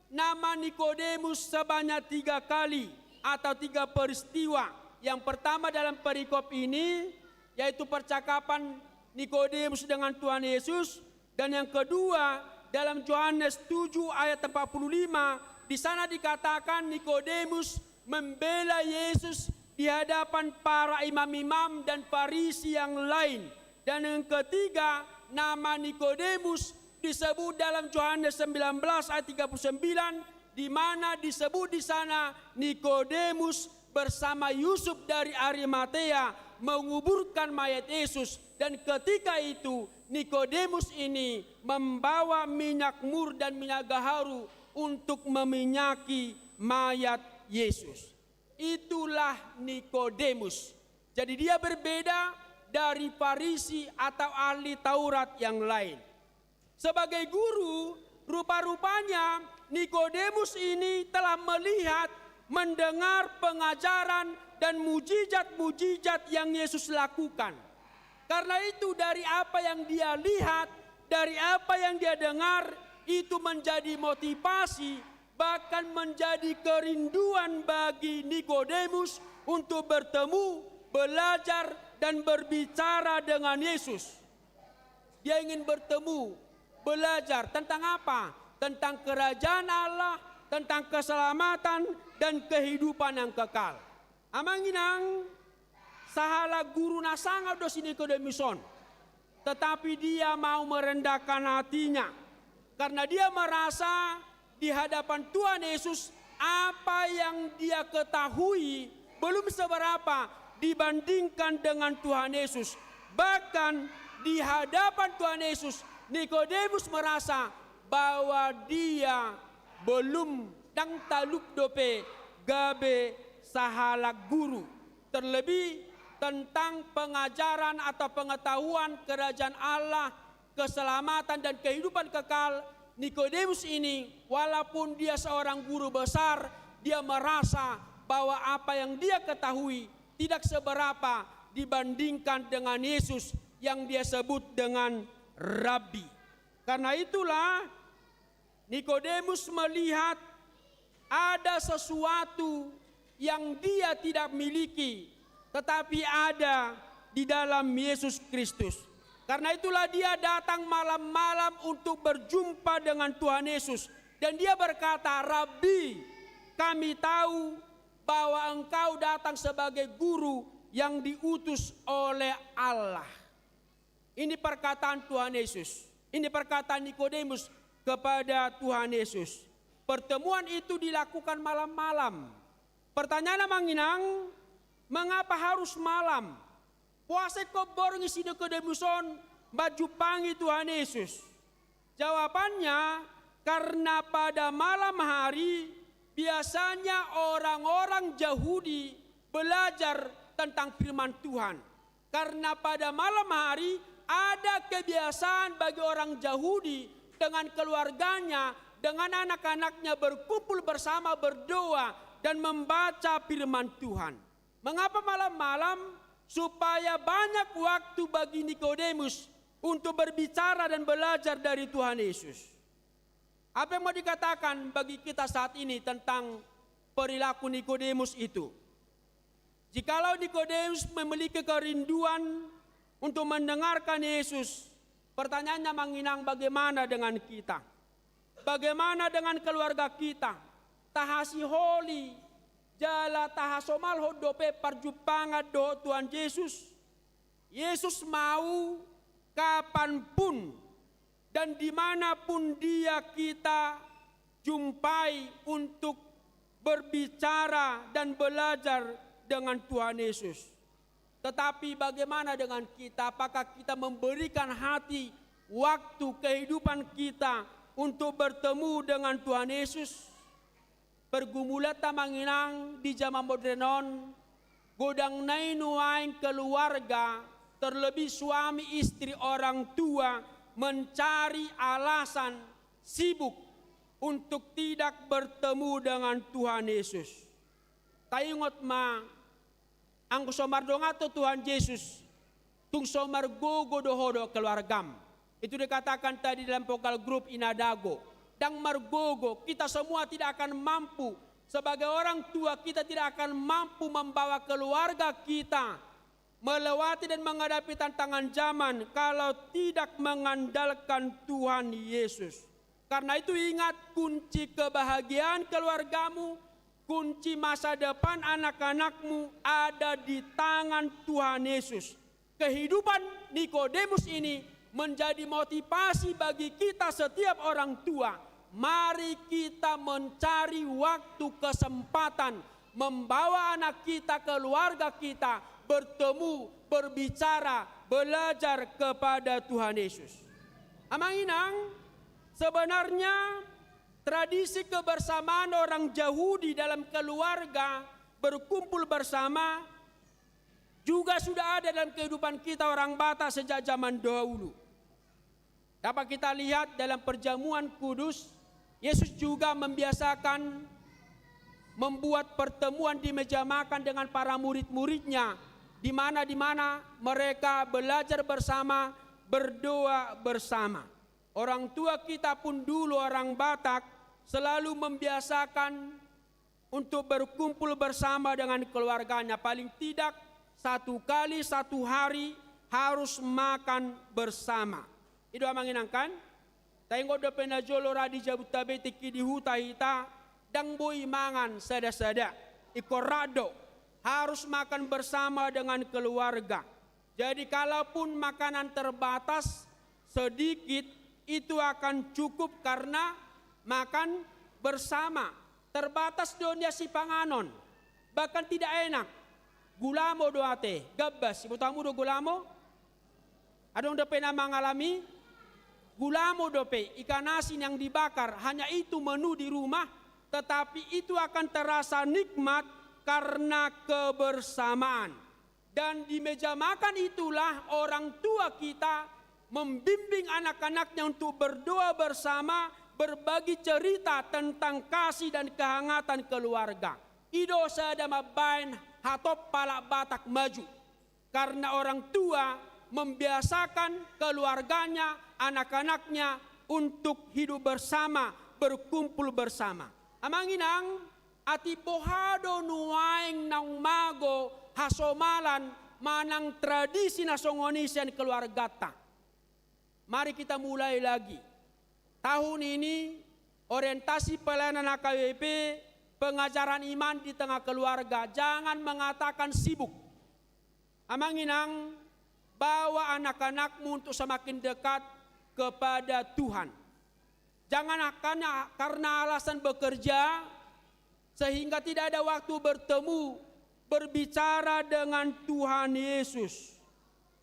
nama Nikodemus sebanyak tiga kali atau tiga peristiwa. Yang pertama dalam perikop ini, yaitu percakapan Nikodemus dengan Tuhan Yesus. Dan yang kedua, dalam Yohanes tujuh ayat empat puluh lima, di sana dikatakan Nikodemus membela Yesus di hadapan para imam-imam dan Farisi yang lain. Dan yang ketiga, nama Nikodemus disebut dalam Yohanes sembilan belas ayat tiga puluh sembilan, di mana disebut di sana Nikodemus bersama Yusuf dari Arimatea menguburkan mayat Yesus. Dan ketika itu, Nikodemus ini membawa minyak mur dan minyak gaharu untuk meminyaki mayat Yesus. Itulah Nikodemus. Jadi, dia berbeda dari Farisi atau ahli Taurat yang lain. Sebagai guru, rupa-rupanya Nikodemus ini telah melihat, mendengar pengajaran dan mujizat-mujizat yang Yesus lakukan. Karena itu, dari apa yang dia lihat, dari apa yang dia dengar, itu menjadi motivasi, bahkan menjadi kerinduan bagi Nikodemus untuk bertemu, belajar, dan berbicara dengan Yesus. Dia ingin bertemu, belajar tentang apa? Tentang kerajaan Allah, tentang keselamatan, dan kehidupan yang kekal. Amang inang, sahalak guru na sangap do si Nikodemus on. Tetapi dia mau merendahkan hatinya. Karena dia merasa di hadapan Tuhan Yesus, apa yang dia ketahui belum seberapa dibandingkan dengan Tuhan Yesus. Bahkan di hadapan Tuhan Yesus, Nikodemus merasa bahwa dia belum, ndang talup dope gabe sahalak guru. Terlebih tentang pengajaran atau pengetahuan kerajaan Allah, keselamatan dan kehidupan kekal, Nikodemus ini, walaupun dia seorang guru besar, dia merasa bahwa apa yang dia ketahui tidak seberapa dibandingkan dengan Yesus yang dia sebut dengan Rabbi. Karena itulah, Nikodemus melihat ada sesuatu yang dia tidak miliki, tetapi ada di dalam Yesus Kristus. Karena itulah dia datang malam-malam untuk berjumpa dengan Tuhan Yesus. Dan dia berkata, "Rabbi, kami tahu bahwa Engkau datang sebagai guru yang diutus oleh Allah." Ini perkataan Tuhan Yesus. Ini perkataan Nikodemus kepada Tuhan Yesus. Pertemuan itu dilakukan malam-malam. Pertanyaan, amang inang, mengapa harus malam? Pola ingkon borngin si Nikodemus on manjumpangi Tuhan Yesus. Jawabannya, karena pada malam hari biasanya orang-orang Yahudi belajar tentang firman Tuhan. Karena pada malam hari ada kebiasaan bagi orang Yahudi dengan keluarganya, dengan anak-anaknya berkumpul bersama, berdoa, dan membaca firman Tuhan. Mengapa malam-malam? Supaya banyak waktu bagi Nikodemus untuk berbicara dan belajar dari Tuhan Yesus. Apa yang mau dikatakan bagi kita saat ini tentang perilaku Nikodemus itu? Jikalau Nikodemus memiliki kerinduan untuk mendengarkan Yesus, pertanyaannya, amang inang, bagaimana dengan kita? Bagaimana dengan keluarga kita? Tahasiholi jala tahasomalhon dope parjumpangan dohot Tuhan Yesus? Yesus mau kapanpun dan dimanapun Dia kita jumpai untuk berbicara dan belajar dengan Tuhan Yesus. Tetapi bagaimana dengan kita? Apakah kita memberikan hati, waktu, kehidupan kita untuk bertemu dengan Tuhan Yesus? Pergumulanta, amang inang, di zaman modern on, godang nai nuaeng keluarga, terlebih suami istri, orang tua, mencari alasan sibuk untuk tidak bertemu dengan Tuhan Yesus. Taingot ma, anggo so mardongan tu Tuhan Jesus, tung so margogo do ho dohot keluargam. Itu dikatakan tadi dalam vokal grup Inadago. Ndang margogo, kita semua tidak akan mampu. Sebagai orang tua, kita tidak akan mampu membawa keluarga kita melewati dan menghadapi tantangan zaman kalau tidak mengandalkan Tuhan Yesus. Karena itu, ingat, kunci kebahagiaan keluargamu, kunci masa depan anak-anakmu ada di tangan Tuhan Yesus. Kehidupan Nikodemus ini menjadi motivasi bagi kita setiap orang tua. Mari kita mencari waktu, kesempatan, membawa anak kita, keluarga kita bertemu, berbicara, belajar kepada Tuhan Yesus. Amang inang, sebenarnya tradisi kebersamaan orang Yahudi dalam keluarga berkumpul bersama juga sudah ada dalam kehidupan kita orang Batak sejak zaman dahulu. Dapat kita lihat dalam perjamuan kudus, Yesus juga membiasakan membuat pertemuan di meja makan dengan para murid-muridnya, di mana, di mana mereka belajar bersama, berdoa bersama. Orang tua kita pun dulu, orang Batak, selalu membiasakan untuk berkumpul bersama dengan keluarganya. Paling tidak satu kali satu hari harus makan bersama. I do, amang inang, kan? Taingot dope na jolo ra di jabu tabe, tingki di huta hita, ndang boi mangan sada-sada. Ingkon rap do, harus makan bersama dengan keluarga. Jadi, kalaupun makanan terbatas, sedikit, itu akan cukup karena makan bersama. Terbatas do nian sipanganon, bahkan tidak enak. Gulamo do ate, gambas, iboto hamu do gulamo? Adong dope na mangalami? Gulamo dope, ikan asin yang dibakar, hanya itu menu di rumah, tetapi itu akan terasa nikmat karena kebersamaan. Dan di meja makan itulah orang tua kita membimbing anak-anaknya untuk berdoa bersama, berbagi cerita tentang kasih dan kehangatan keluarga. I do sada mambaen hatop halak Batak maju. Karena orang tua membiasakan keluarganya, anak-anaknya untuk hidup bersama, berkumpul bersama. Amang inang, atik boha do nuaeng naung mago hasomalan manang tradisi na songon i sian keluarganta? Mari kita mulai lagi. Tahun ini, orientasi pelayanan H K B P, pengajaran iman di tengah keluarga. Jangan mengatakan sibuk. Amang inang, bawa anak-anakmu untuk semakin dekat kepada Tuhan. Jangan karena, karena alasan bekerja, sehingga tidak ada waktu bertemu, berbicara dengan Tuhan Yesus.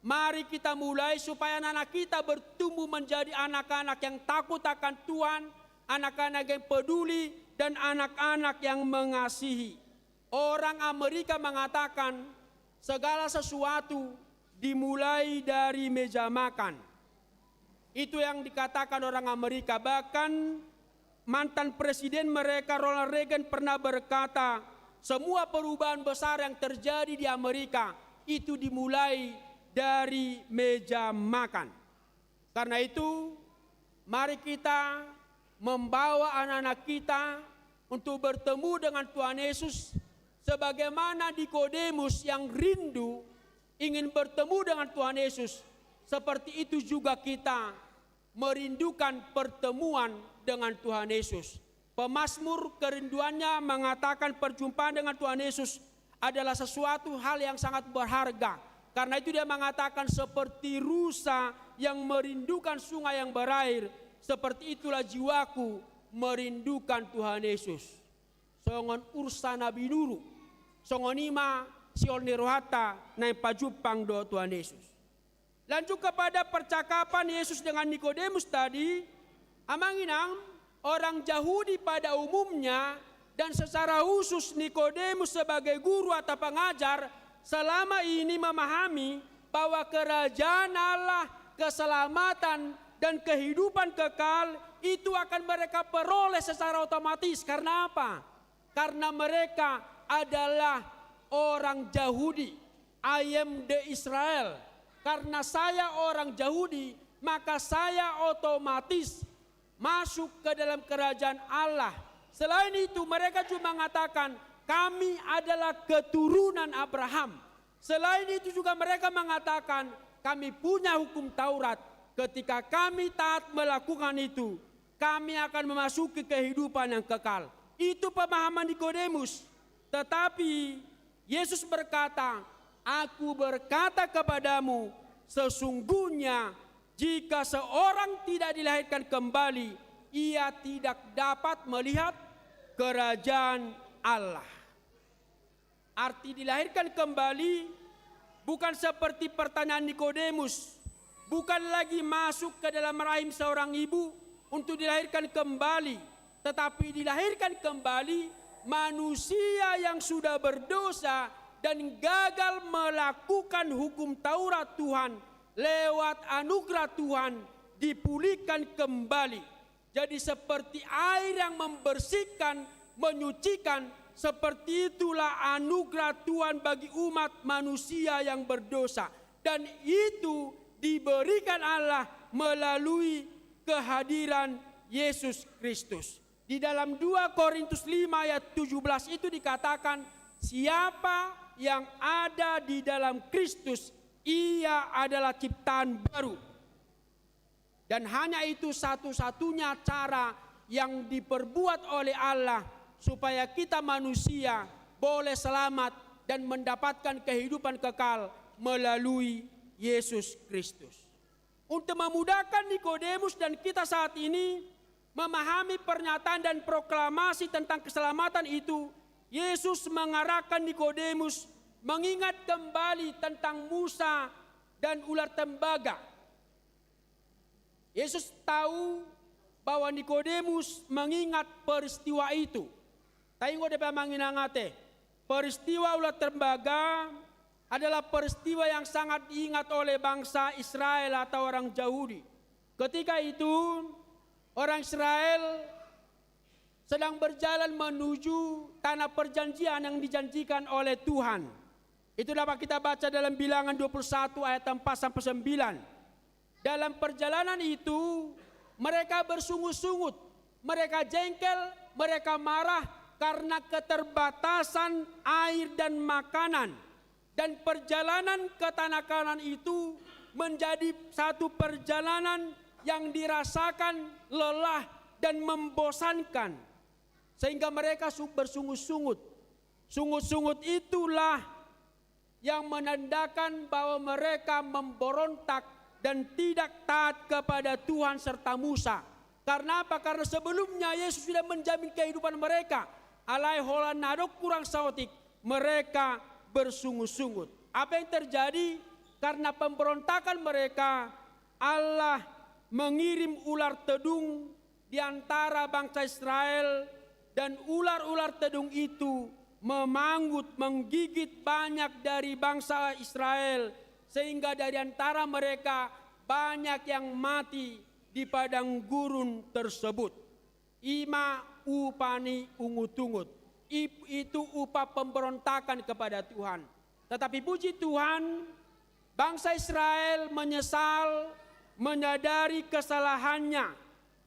Mari kita mulai supaya anak-anak kita bertumbuh menjadi anak-anak yang takut akan Tuhan, anak-anak yang peduli, dan anak-anak yang mengasihi. Orang Amerika mengatakan, segala sesuatu dimulai dari meja makan. Itu yang dikatakan orang Amerika. Bahkan mantan presiden mereka, Ronald Reagan, pernah berkata, semua perubahan besar yang terjadi di Amerika itu dimulai dari meja makan. Karena itu, mari kita membawa anak-anak kita untuk bertemu dengan Tuhan Yesus, sebagaimana Nikodemus yang rindu ingin bertemu dengan Tuhan Yesus, seperti itu juga kita merindukan pertemuan dengan Tuhan Yesus. Pemazmur kerinduannya mengatakan perjumpaan dengan Tuhan Yesus adalah sesuatu hal yang sangat berharga. Karena itu dia mengatakan, seperti rusa yang merindukan sungai yang berair, seperti itulah jiwaku merindukan Tuhan Yesus. Songon ursa na binuru, songon i ma sihol ni rohanta naeng pajumpang dohot Tuhan Yesus. Lanjut kepada percakapan Yesus dengan Nikodemus tadi, amang inang, orang Yahudi pada umumnya dan secara khusus Nikodemus sebagai guru atau pengajar selama ini memahami bahwa kerajaan Allah, keselamatan, dan kehidupan kekal itu akan mereka peroleh secara otomatis. Karena apa? Karena mereka adalah orang Yahudi. I am the Israel. Karena saya orang Yahudi, maka saya otomatis masuk ke dalam kerajaan Allah. Selain itu, mereka juga mengatakan, kami adalah keturunan Abraham. Selain itu juga mereka mengatakan, kami punya hukum Taurat. Ketika kami taat melakukan itu, kami akan memasuki kehidupan yang kekal. Itu pemahaman Nikodemus. Tetapi Yesus berkata, aku berkata kepadamu, sesungguhnya jika seorang tidak dilahirkan kembali, ia tidak dapat melihat kerajaan Allah. Arti dilahirkan kembali bukan seperti pertanyaan Nikodemus, bukan lagi masuk ke dalam rahim seorang ibu untuk dilahirkan kembali, tetapi dilahirkan kembali manusia yang sudah berdosa dan gagal melakukan hukum Taurat Tuhan, lewat anugerah Tuhan dipulihkan kembali. Jadi, seperti air yang membersihkan, menyucikan, seperti itulah anugerah Tuhan bagi umat manusia yang berdosa. Dan itu diberikan Allah melalui kehadiran Yesus Kristus. Di dalam dua Korintus lima ayat tujuh belas itu dikatakan, "Siapa yang ada di dalam Kristus, ia adalah ciptaan baru." Dan hanya itu satu-satunya cara yang diperbuat oleh Allah supaya kita manusia boleh selamat dan mendapatkan kehidupan kekal melalui Yesus Kristus. Untuk memudahkan Nikodemus dan kita saat ini memahami pernyataan dan proklamasi tentang keselamatan itu, Yesus mengarahkan Nikodemus mengingat kembali tentang Musa dan ular tembaga. Yesus tahu bahwa Nikodemus mengingat peristiwa itu. Taingot dope, amang inang ate, peristiwa ular tembaga adalah peristiwa yang sangat diingat oleh bangsa Israel atau orang Yahudi. Ketika itu, orang Israel sedang berjalan menuju tanah perjanjian yang dijanjikan oleh Tuhan. Itu dapat kita baca dalam Bilangan dua puluh satu ayat empat sampai sembilan. Dalam perjalanan itu, mereka bersungut-sungut, mereka jengkel, mereka marah karena keterbatasan air dan makanan. Dan perjalanan ke tanah Kanaan itu menjadi satu perjalanan yang dirasakan lelah dan membosankan, sehingga mereka su-, bersungut-sungut. Sungut-sungut itulah yang menandakan bahwa mereka memberontak dan tidak taat kepada Tuhan serta Musa. Karena apa? Karena sebelumnya Yesus sudah menjamin kehidupan mereka. Alai holan na adong kurang saotik, mereka bersungut-sungut. Apa yang terjadi? Karena pemberontakan mereka, Allah mengirim ular tedung di antara bangsa Israel, dan ular-ular tedung itu memanggut, menggigit banyak dari bangsa Israel, sehingga dari antara mereka banyak yang mati di padang gurun tersebut. I ma upa ni ungut-ungut. I-, itu upah pemberontakan kepada Tuhan. Tetapi puji Tuhan, bangsa Israel menyesal, menyadari kesalahannya.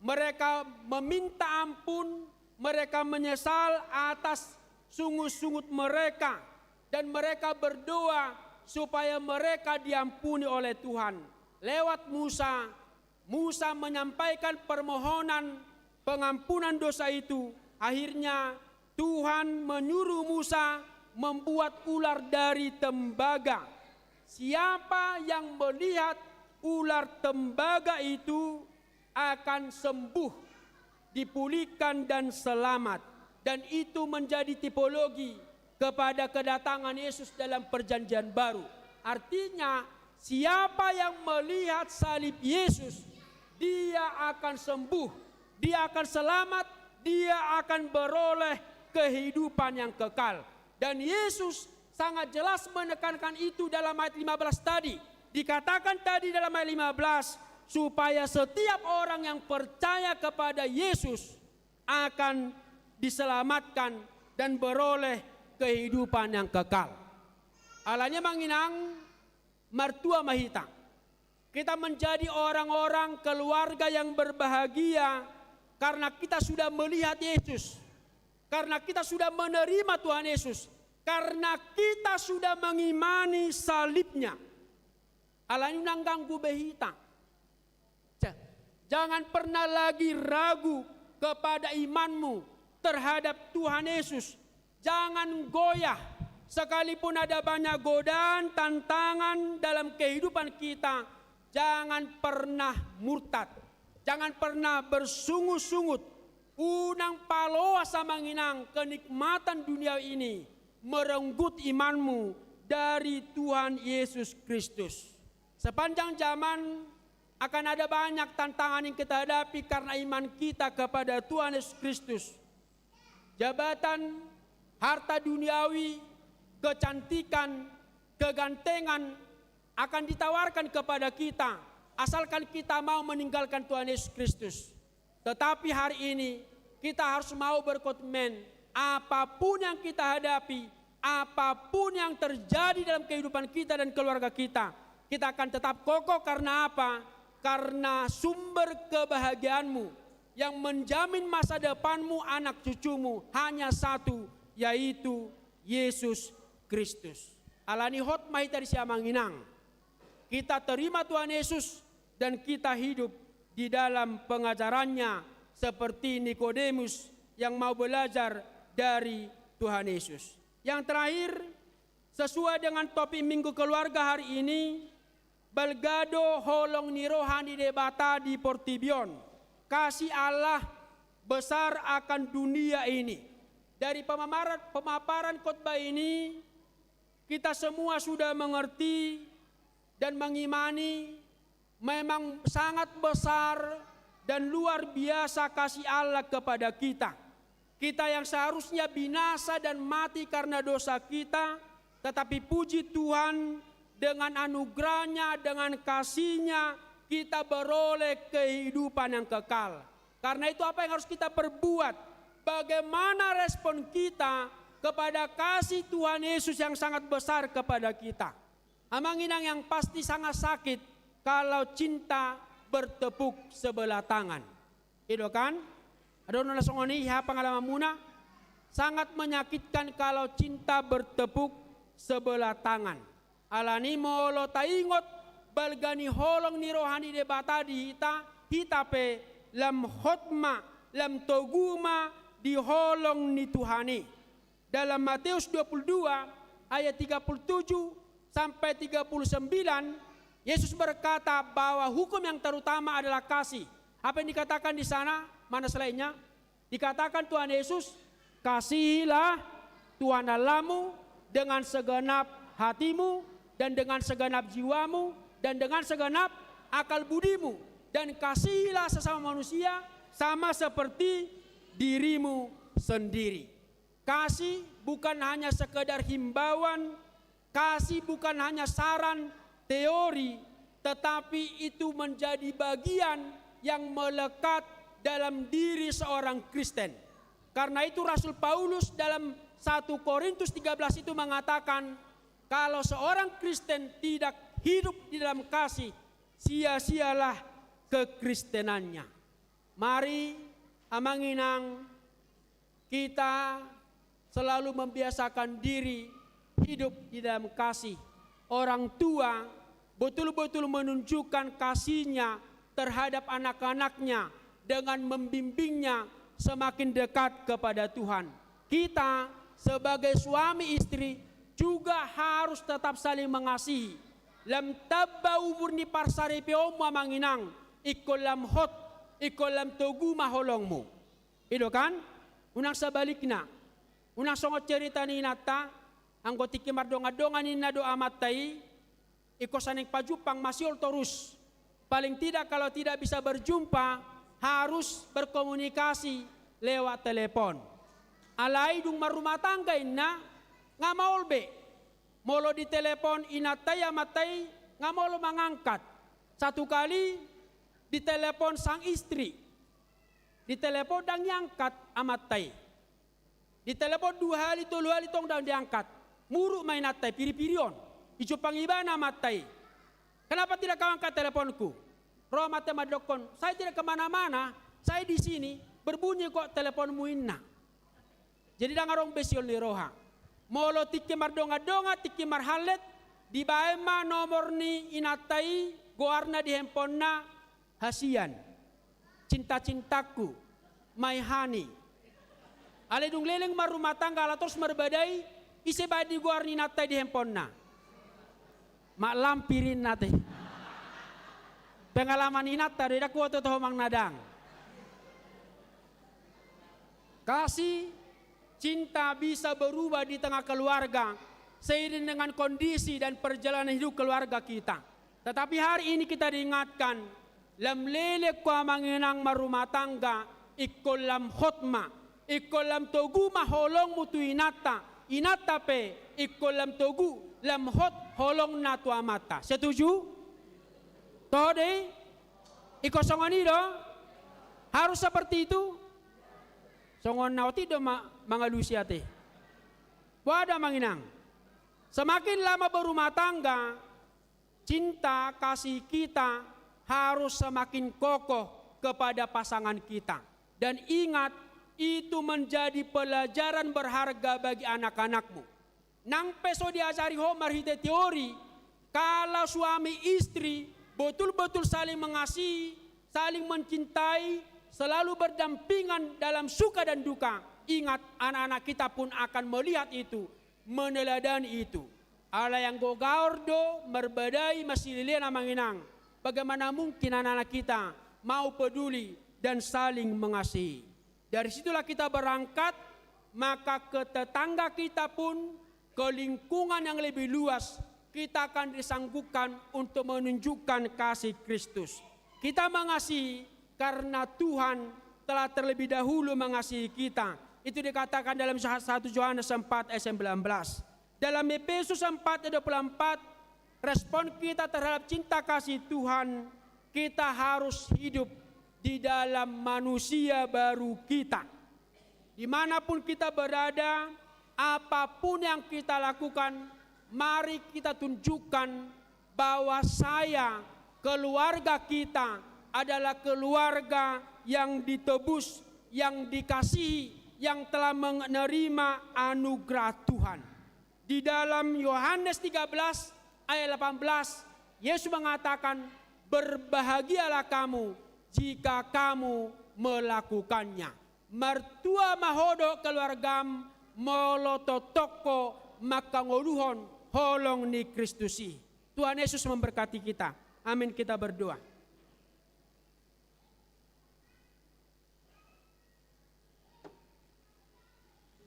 Mereka meminta ampun, mereka menyesal atas sungut-sungut mereka, dan mereka berdoa supaya mereka diampuni oleh Tuhan. Lewat Musa, Musa menyampaikan permohonan pengampunan dosa itu. Akhirnya, Tuhan menyuruh Musa membuat ular dari tembaga. Siapa yang melihat ular tembaga itu akan sembuh, dipulihkan, dan selamat. Dan itu menjadi tipologi kepada kedatangan Yesus dalam Perjanjian Baru. Artinya, siapa yang melihat salib Yesus, dia akan sembuh, dia akan selamat, dia akan beroleh kehidupan yang kekal. Dan Yesus sangat jelas menekankan itu dalam ayat lima belas tadi. Dikatakan tadi dalam ayat lima belas, supaya setiap orang yang percaya kepada Yesus akan diselamatkan dan beroleh kehidupan yang kekal. Alani, amang inang, martua ma hita. Kita menjadi orang-orang, keluarga yang berbahagia karena kita sudah melihat Yesus, karena kita sudah menerima Tuhan Yesus, karena kita sudah mengimani salib-Nya. Alani, unang ganggu be hita. Ja-, jangan pernah lagi ragu kepada imanmu terhadap Tuhan Yesus. Jangan goyah. Sekalipun ada banyak godaan, tantangan dalam kehidupan kita, jangan pernah murtad. Jangan pernah bersungut-sungut. Unang paloas, amang inang, kenikmatan dunia ini merenggut imanmu dari Tuhan Yesus Kristus. Sepanjang zaman akan ada banyak tantangan yang kita hadapi karena iman kita kepada Tuhan Yesus Kristus. Jabatan, harta duniawi, kecantikan, kegantengan akan ditawarkan kepada kita, asalkan kita mau meninggalkan Tuhan Yesus Kristus. Tetapi hari ini, kita harus mau berkomitmen, apapun yang kita hadapi, apapun yang terjadi dalam kehidupan kita dan keluarga kita, kita akan tetap kokoh. Karena apa? Karena sumber kebahagiaanmu, yang menjamin masa depanmu, anak cucumu, hanya satu, yaitu Yesus Kristus. Alani hot ma hita disi, amang inang. Kita terima Tuhan Yesus dan kita hidup di dalam pengajarannya seperti Nikodemus yang mau belajar dari Tuhan Yesus. Yang terakhir, sesuai dengan topik Minggu Keluarga hari ini, balga do holong ni roha ni Debata di portibi on. Kasih Allah besar akan dunia ini. Dari pemamaran, pemaparan khotbah ini, kita semua sudah mengerti dan mengimani memang sangat besar dan luar biasa kasih Allah kepada kita. Kita yang seharusnya binasa dan mati karena dosa kita, tetapi puji Tuhan, dengan anugerahnya, dengan kasihnya, kita beroleh kehidupan yang kekal. Karena itu, apa yang harus kita perbuat? Bagaimana respon kita kepada kasih Tuhan Yesus yang sangat besar kepada kita? Amang inang, yang pasti sangat sakit kalau cinta bertepuk sebelah tangan. I do kan? Adong do na songon i, aha pengalamanmuna? Sangat menyakitkan kalau cinta bertepuk sebelah tangan. Alani molo taingot balga ni holong ni roha ni Debata di hita, hita pe lam hot ma, lam togu ma di holong ni Tuhan i. Dalam Matius dua puluh dua ayat tiga puluh tujuh sampai tiga puluh sembilan, Yesus berkata bahwa hukum yang terutama adalah kasih. Apa yang dikatakan di sana? Mana slide-nya? Dikatakan Tuhan Yesus, "Kasihilah Tuhan Allahmu dengan segenap hatimu, dan dengan segenap jiwamu, dan dengan segenap akal budimu, dan kasihilah sesama manusia sama seperti dirimu sendiri." Kasih bukan hanya sekedar himbauan, kasih bukan hanya saran teori, tetapi itu menjadi bagian yang melekat dalam diri seorang Kristen. Karena itu, Rasul Paulus dalam satu Korintus tiga belas itu mengatakan, kalau seorang Kristen tidak hidup di dalam kasih, sia-sialah kekristenannya. Mari, amang inang, kita selalu membiasakan diri hidup di dalam kasih. Orang tua betul-betul menunjukkan kasihnya terhadap anak-anaknya dengan membimbingnya semakin dekat kepada Tuhan. Kita sebagai suami istri juga harus tetap saling mengasihi. Lam tamba umur ni parsaripeonmu, amang inang, ingkon lam hot, ingkon lam togu ma holongmu. I do kan? Unang sebalikna. Unang songon cerita ni inanta, anggo tingki mardongan-dongan ninna do amanta i, ingkon sanding pajumpang, masihol torus. Paling tidak, kalau tidak bisa berjumpa, harus berkomunikasi lewat telepon. Alai dung marrumah tangga inna, nga maol be. Molo ditelepon inanta i, amanta i, nga maol mangangkat. Satu kali ditelepon sang istri. Ditelepon, ndang iangkat amanta i. Ditelepon dua hali, tolu hali, tong ndang diangkat. Muruk ma inanta i, piri-piri on. Dijumpang ibana amanta i. "Kenapa tidak kau angkat teleponku?" Ro amanta i mandokkon, "Saya tidak kemana-mana, saya di sini, berbunyi kok teleponmu," inna. Jadi ndang adong be sihol ni roha. Molo tingki mardongan-dongan, tingki marhallet, dibaen ma nomor ni inanta i, goarna di handphonena, hasian, cinta-cintaku, my honey. Alai dung leleng marrumah tangga, ala torus marbadai, ise baen di goar ni inanta i di handphonena? Mak Lampir inna te. Pengalaman inanta do i, ndang huboto toho manang na ndang. Kasih, cinta bisa berubah di tengah keluarga seiring dengan kondisi dan perjalanan hidup keluarga kita. Tetapi hari ini kita diingatkan, lam leleng ho amang inang marrumah tangga, ingkon lam hot ma, Ingkon lam togu ma holongmu tu inanta, inanta pe ingkon lam togu, lam hot holongna tu amanta. Setuju? Toho do i? Ingkon songon i do? Harus seperti itu? Songon na otik do ma-, mangalusi ate. Boha do amang inang? Semakin lama berumah tangga, cinta kasih kita harus semakin kokoh kepada pasangan kita. Dan ingat, itu menjadi pelajaran berharga bagi anak-anakmu. Nang pe so diajari ho marhite teori, kalau suami istri betul-betul saling mengasihi, saling mencintai, selalu berdampingan dalam suka dan duka, ingat, anak-anak kita pun akan melihat itu, meneladani itu. Alai anggo gaor do marbadai masilelean amang inang, bagaimana mungkin anak-anak kita mau peduli dan saling mengasihi? Dari situlah kita berangkat, maka ke tetangga kita pun, ke lingkungan yang lebih luas, kita akan disanggupkan untuk menunjukkan kasih Kristus. Kita mengasihi karena Tuhan telah terlebih dahulu mengasihi kita. Itu dikatakan dalam satu Yohanes empat ayat sembilan belas. Dalam Efesus empat ayat dua puluh empat, respon kita terhadap cinta kasih Tuhan, kita harus hidup di dalam manusia baru kita. Dimanapun kita berada, apapun yang kita lakukan, mari kita tunjukkan bahwa saya, keluarga kita adalah keluarga yang ditebus, yang dikasihi, yang telah menerima anugerah Tuhan. Di dalam Yohanes tiga belas ayat delapan belas, Yesus mengatakan, "Berbahagialah kamu jika kamu melakukannya." Martua ma ho dohot keluargam molo tongtong ho mangkangoluhon holong ni Kristus i. Tuhan Yesus memberkati kita. Amin, kita berdoa.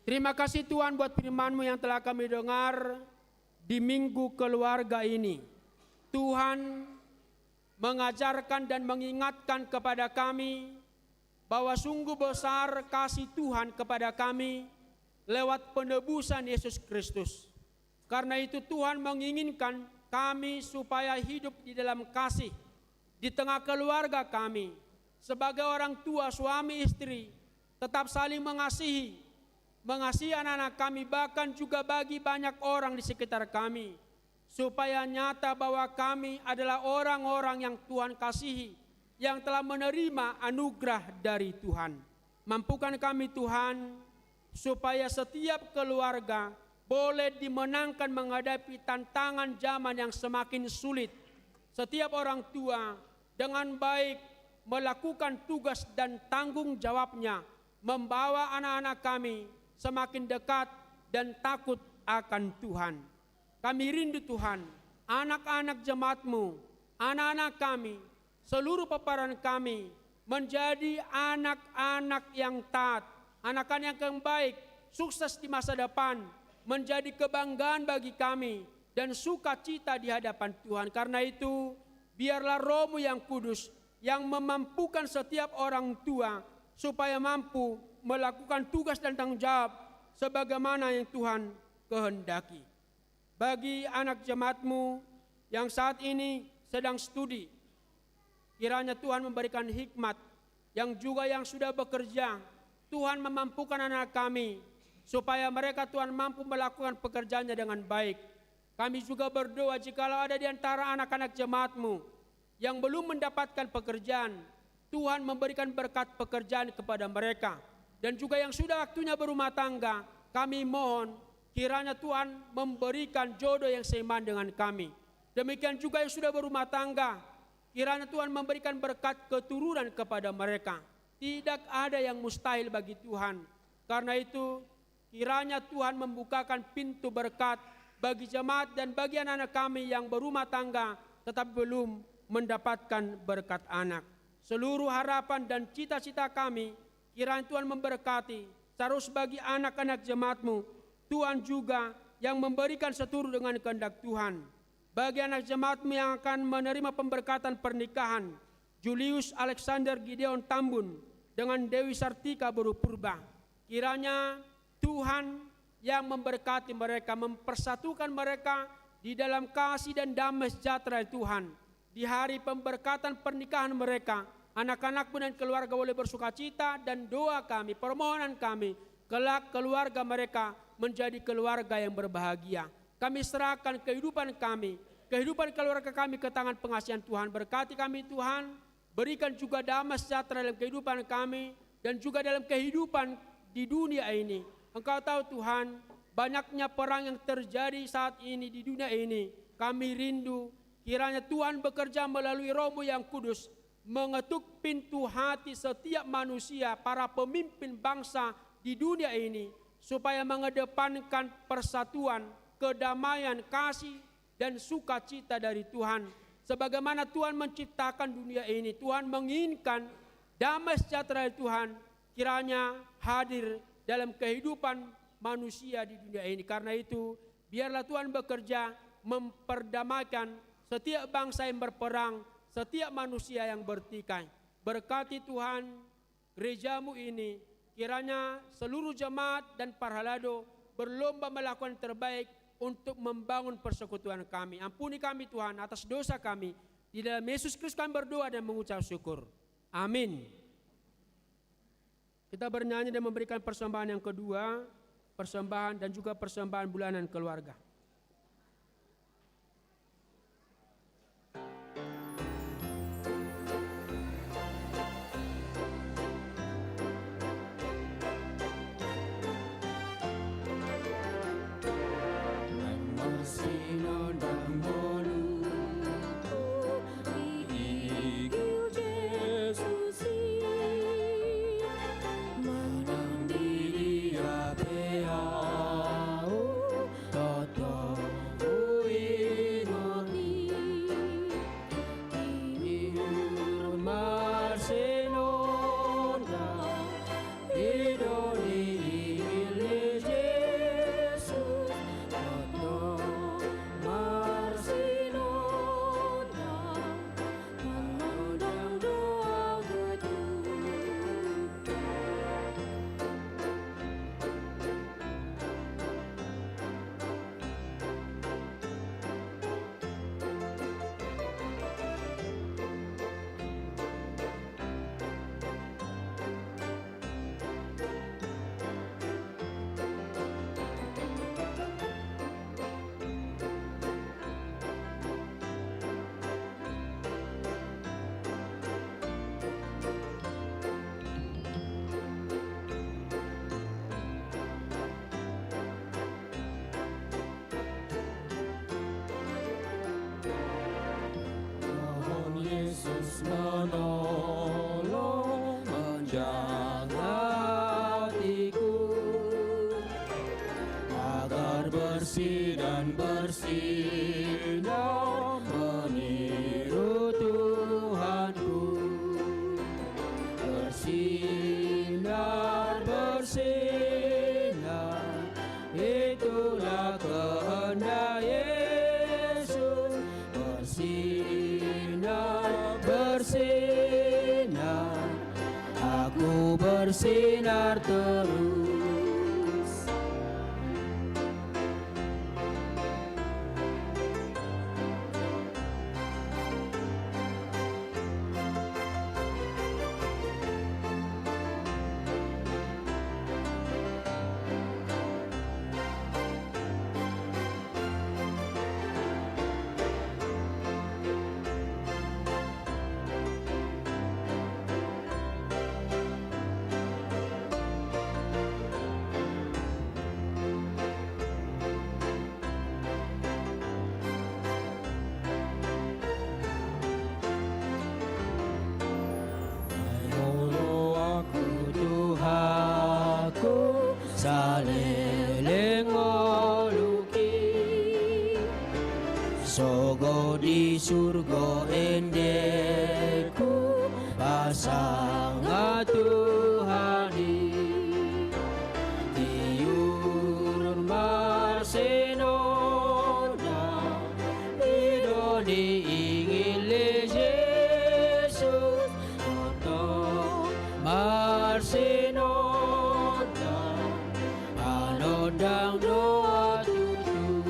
Terima kasih Tuhan buat firman-Mu yang telah kami dengar di Minggu Keluarga ini. Tuhan mengajarkan dan mengingatkan kepada kami bahwa sungguh besar kasih Tuhan kepada kami lewat penebusan Yesus Kristus. Karena itu Tuhan menginginkan kami supaya hidup di dalam kasih, di tengah keluarga kami, sebagai orang tua, suami istri, tetap saling mengasihi, mengasihi anak-anak kami, bahkan juga bagi banyak orang di sekitar kami, supaya nyata bahwa kami adalah orang-orang yang Tuhan kasihi, yang telah menerima anugerah dari Tuhan. Mampukan kami, Tuhan, supaya setiap keluarga boleh dimenangkan menghadapi tantangan zaman yang semakin sulit. Setiap orang tua dengan baik melakukan tugas dan tanggung jawabnya, membawa anak-anak kami semakin dekat dan takut akan Tuhan. Kami rindu, Tuhan, anak-anak jemaat-Mu, anak-anak kami, seluruh pomparan kami menjadi anak-anak yang taat, anak-anak yang baik, sukses di masa depan, menjadi kebanggaan bagi kami, dan sukacita di hadapan Tuhan. Karena itu, biarlah Roh-Mu yang Kudus yang memampukan setiap orang tua supaya mampu melakukan tugas dan tanggung jawab sebagaimana yang Tuhan kehendaki. Bagi anak jemaat-Mu yang saat ini sedang studi, kiranya Tuhan memberikan hikmat, yang juga yang sudah bekerja, Tuhan memampukan anak kami, supaya mereka, Tuhan, mampu melakukan pekerjaannya dengan baik. Kami juga berdoa, jikalau ada di antara anak-anak jemaat-Mu yang belum mendapatkan pekerjaan, Tuhan memberikan berkat pekerjaan kepada mereka. Dan juga yang sudah waktunya berumah tangga, kami mohon kiranya Tuhan memberikan jodoh yang seiman dengan kami. Demikian juga yang sudah berumah tangga, kiranya Tuhan memberikan berkat keturunan kepada mereka. Tidak ada yang mustahil bagi Tuhan. Karena itu, kiranya Tuhan membukakan pintu berkat bagi jemaat dan bagi anak-anak kami yang berumah tangga tetapi belum mendapatkan berkat anak. Seluruh harapan dan cita-cita kami, kiranya Tuhan memberkati. Seharus bagi anak-anak jemaat-Mu, Tuhan juga yang memberikan seturut dengan kehendak Tuhan. Bagi anak jemaat-Mu yang akan menerima pemberkatan pernikahan, Julius Alexander Gideon Tambun dengan Dewi Sartika boru Purba, Kiranya Tuhan yang memberkati mereka, mempersatukan mereka di dalam kasih dan damai sejahtera dari Tuhan. Di hari pemberkatan pernikahan mereka, anak-anakmu dan keluarga boleh bersukacita, dan doa kami, permohonan kami, kelak keluarga mereka menjadi keluarga yang berbahagia. Kami serahkan kehidupan kami, kehidupan keluarga kami ke tangan pengasihan Tuhan. Berkati kami, Tuhan. Berikan juga damai sejahtera dalam kehidupan kami dan juga dalam kehidupan di dunia ini. Engkau tahu, Tuhan, banyaknya perang yang terjadi saat ini di dunia ini. Kami rindu kiranya Tuhan bekerja melalui Roh-Mu yang kudus, mengetuk pintu hati setiap manusia, para pemimpin bangsa di dunia ini, supaya mengedepankan persatuan, kedamaian, kasih, dan sukacita dari Tuhan. Sebagaimana Tuhan menciptakan dunia ini, Tuhan menginginkan damai sejahtera dari Tuhan kiranya hadir dalam kehidupan manusia di dunia ini. Karena itu, biarlah Tuhan bekerja memperdamaikan setiap bangsa yang berperang, setiap manusia yang bertikai. Berkati, Tuhan, gereja-Mu ini, kiranya seluruh jemaat dan parhalado berlomba melakukan yang terbaik untuk membangun persekutuan kami. Ampuni kami, Tuhan, atas dosa kami. Di dalam Yesus Kristus kami berdoa dan mengucap syukur. Amin. Kita bernyanyi dan memberikan persembahan yang kedua, persembahan dan juga persembahan bulanan keluarga. Roh Yesus menolong, menjaga hatiku, agar bersih dan bersinar meniru Tuhanku. Bersinar, bersinar, itulah kehendak Yesus. Bersinar, bersinar, aku bersinar terus. Molo aku Tuhanku saleleng ngolungki, sogot di surgo endengku pasangap Tuhan i. Tiur marsinondang, i do niingot ni Jesus. Tongtong marsinondang, Ndang doa tutu.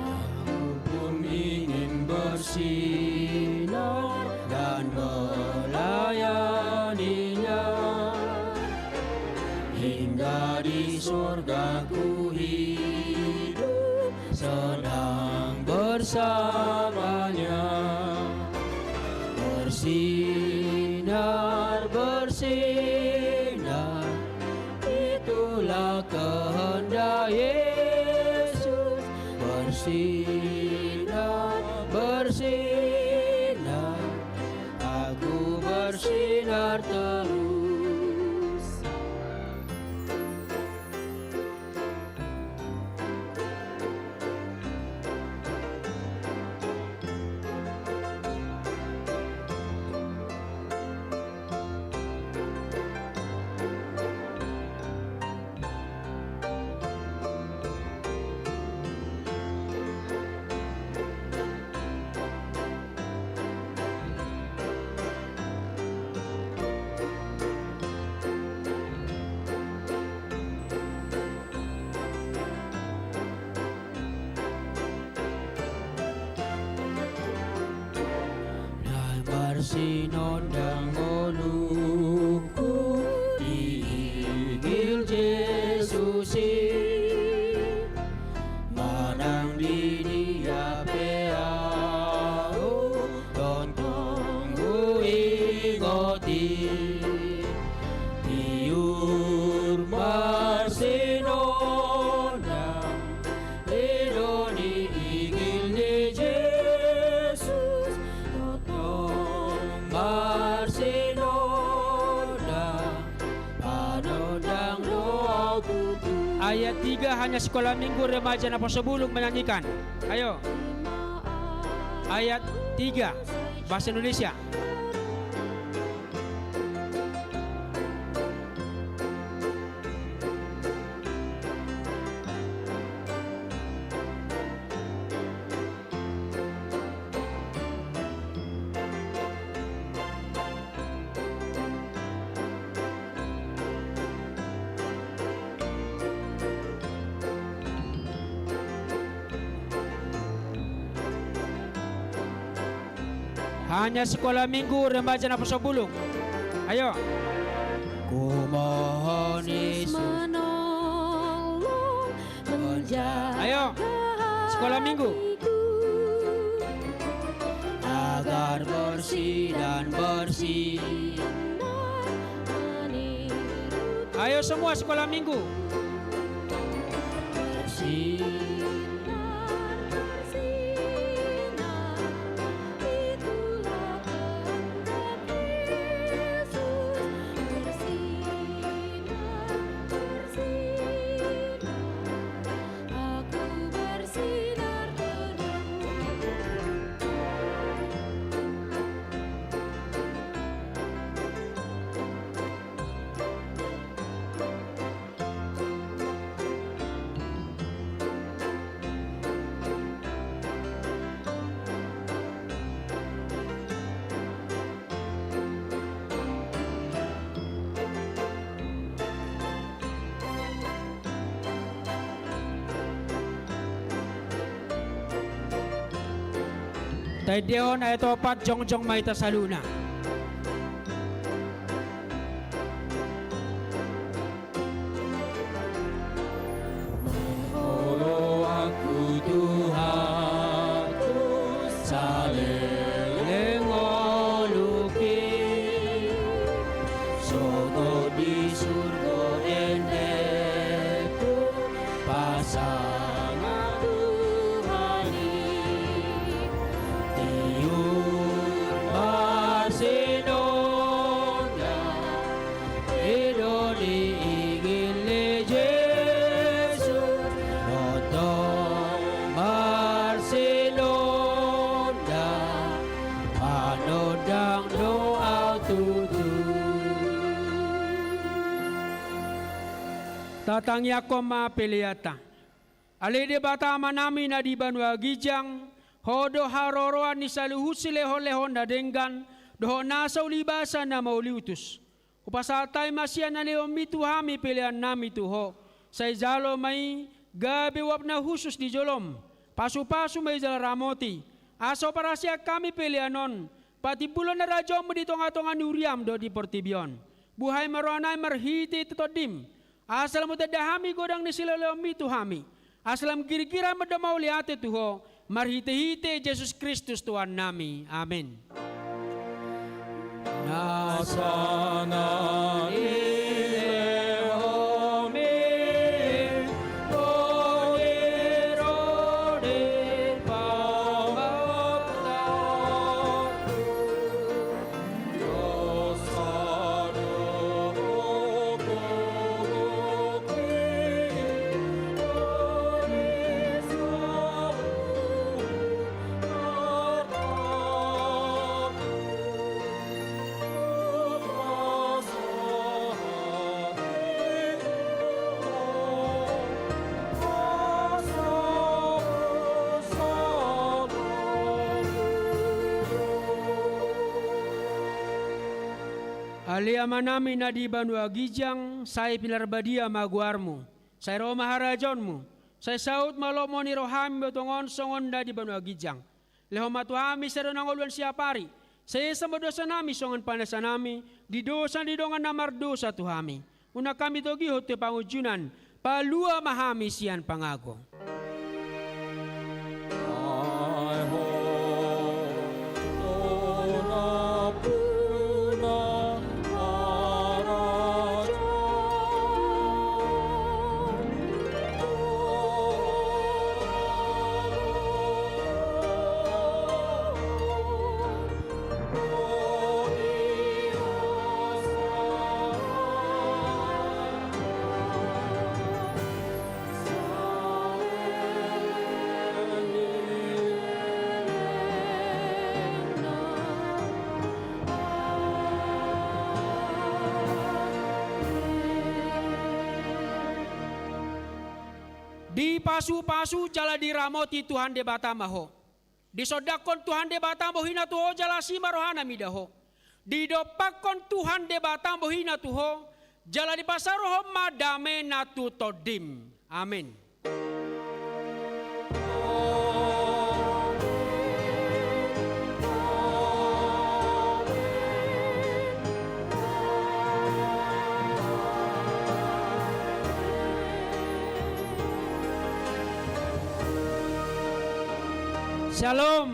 Aku pun ingin bersinar dan melayaninya. Hingga di surga ku hidup senang bersamanya. Bersinar, bersinar, itulah kehendak Yesus. Bersinar, bersinar, aku bersinar terus. Nunga marsinondang ngolungku di igil Jesus i, manang di dia pe ahu tongtong huingot i. Tiur marsinondang i do di igil ni Jesus, tongtong marsinondang, panondang do ahu tutu. Ayat tiga, hanya sekolah minggu remaja Naposo Bulung menyanyikan. Ayo. Ayat tiga, bahasa Indonesia. Hanya sekolah minggu remaja Naposo Bulung. Ayo. Kumohon Yesus menolong, menjaga, ayo, sekolah minggu, hatiku, agar bersih dan bersinar. Ayo semua sekolah minggu. Bersinar, bersinar, itulah kehendak Yesus. Bersinar, bersinar, aku bersinar terus. Taendehon ayat opat, jongjong ma hita saluhutna. Molo aku Tuhanku saleleng ngolungki, sogot di surgo endengku pasangap Tuhan i. Tatangiangkon ma peleanta. Ale Debata Amanami na di banua ginjang, Ho do haroroan ni saluhut silehonlehon na denggan dohot nasa ulibasa na mauliutus. Hupasahat hami ma sian na nilehonmi tu hami peleannami tu Ho. Sai jalo ma i gabe uap na hushus di jolom. Pasupasu ma i jala ramoti, asa huparhaseang hami pelean on patimbulhon harajaonmu di tongatonga ni huriam dohot di portibi on. Buhai ma rohanami marhite Tondim, asa lam hutanda hami godang ni silehonlehonmi tu hami, asa lam girgir hami mandok mauliate tu Ho, marhitehite Jesus Kristus Tuhannami. Amen. Nasa na nilehonmi, boni ro di pangago. Ale Amanami na di banua ginjang, sai pinarbadia ma goarmu, sai ro ma harajaonmu, sai saut ma lomo ni rohami botongon songon na di banua ginjang. Lehon ma tu hami sadari on hangoluan siapari, sai esa ma dosanami songon panasanami di dosa ni dongan na mardosa tu hami. Unang hami togihon tu pangunjunan, palua ma hami sian pangago. Dipasupasu jala diramoti Tuhan Debata ma ho. Disondangkon Tuhan Debata ma uhina tu ho jala asi ma rohana mida ho. Didompakkon Tuhan Debata ma uhina tu ho, jala dipasaorhon ma damena tu tondim. Amen. Shalom.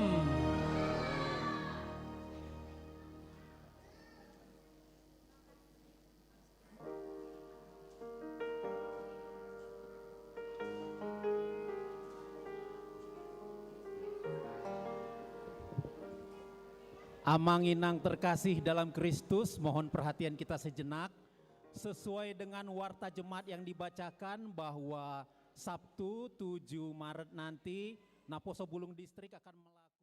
Amang inang terkasih dalam Kristus, mohon perhatian kita sejenak. Sesuai dengan warta Jemaat yang dibacakan bahwa Sabtu tujuh Maret nanti, Naposo Bulung Distrik akan melakukan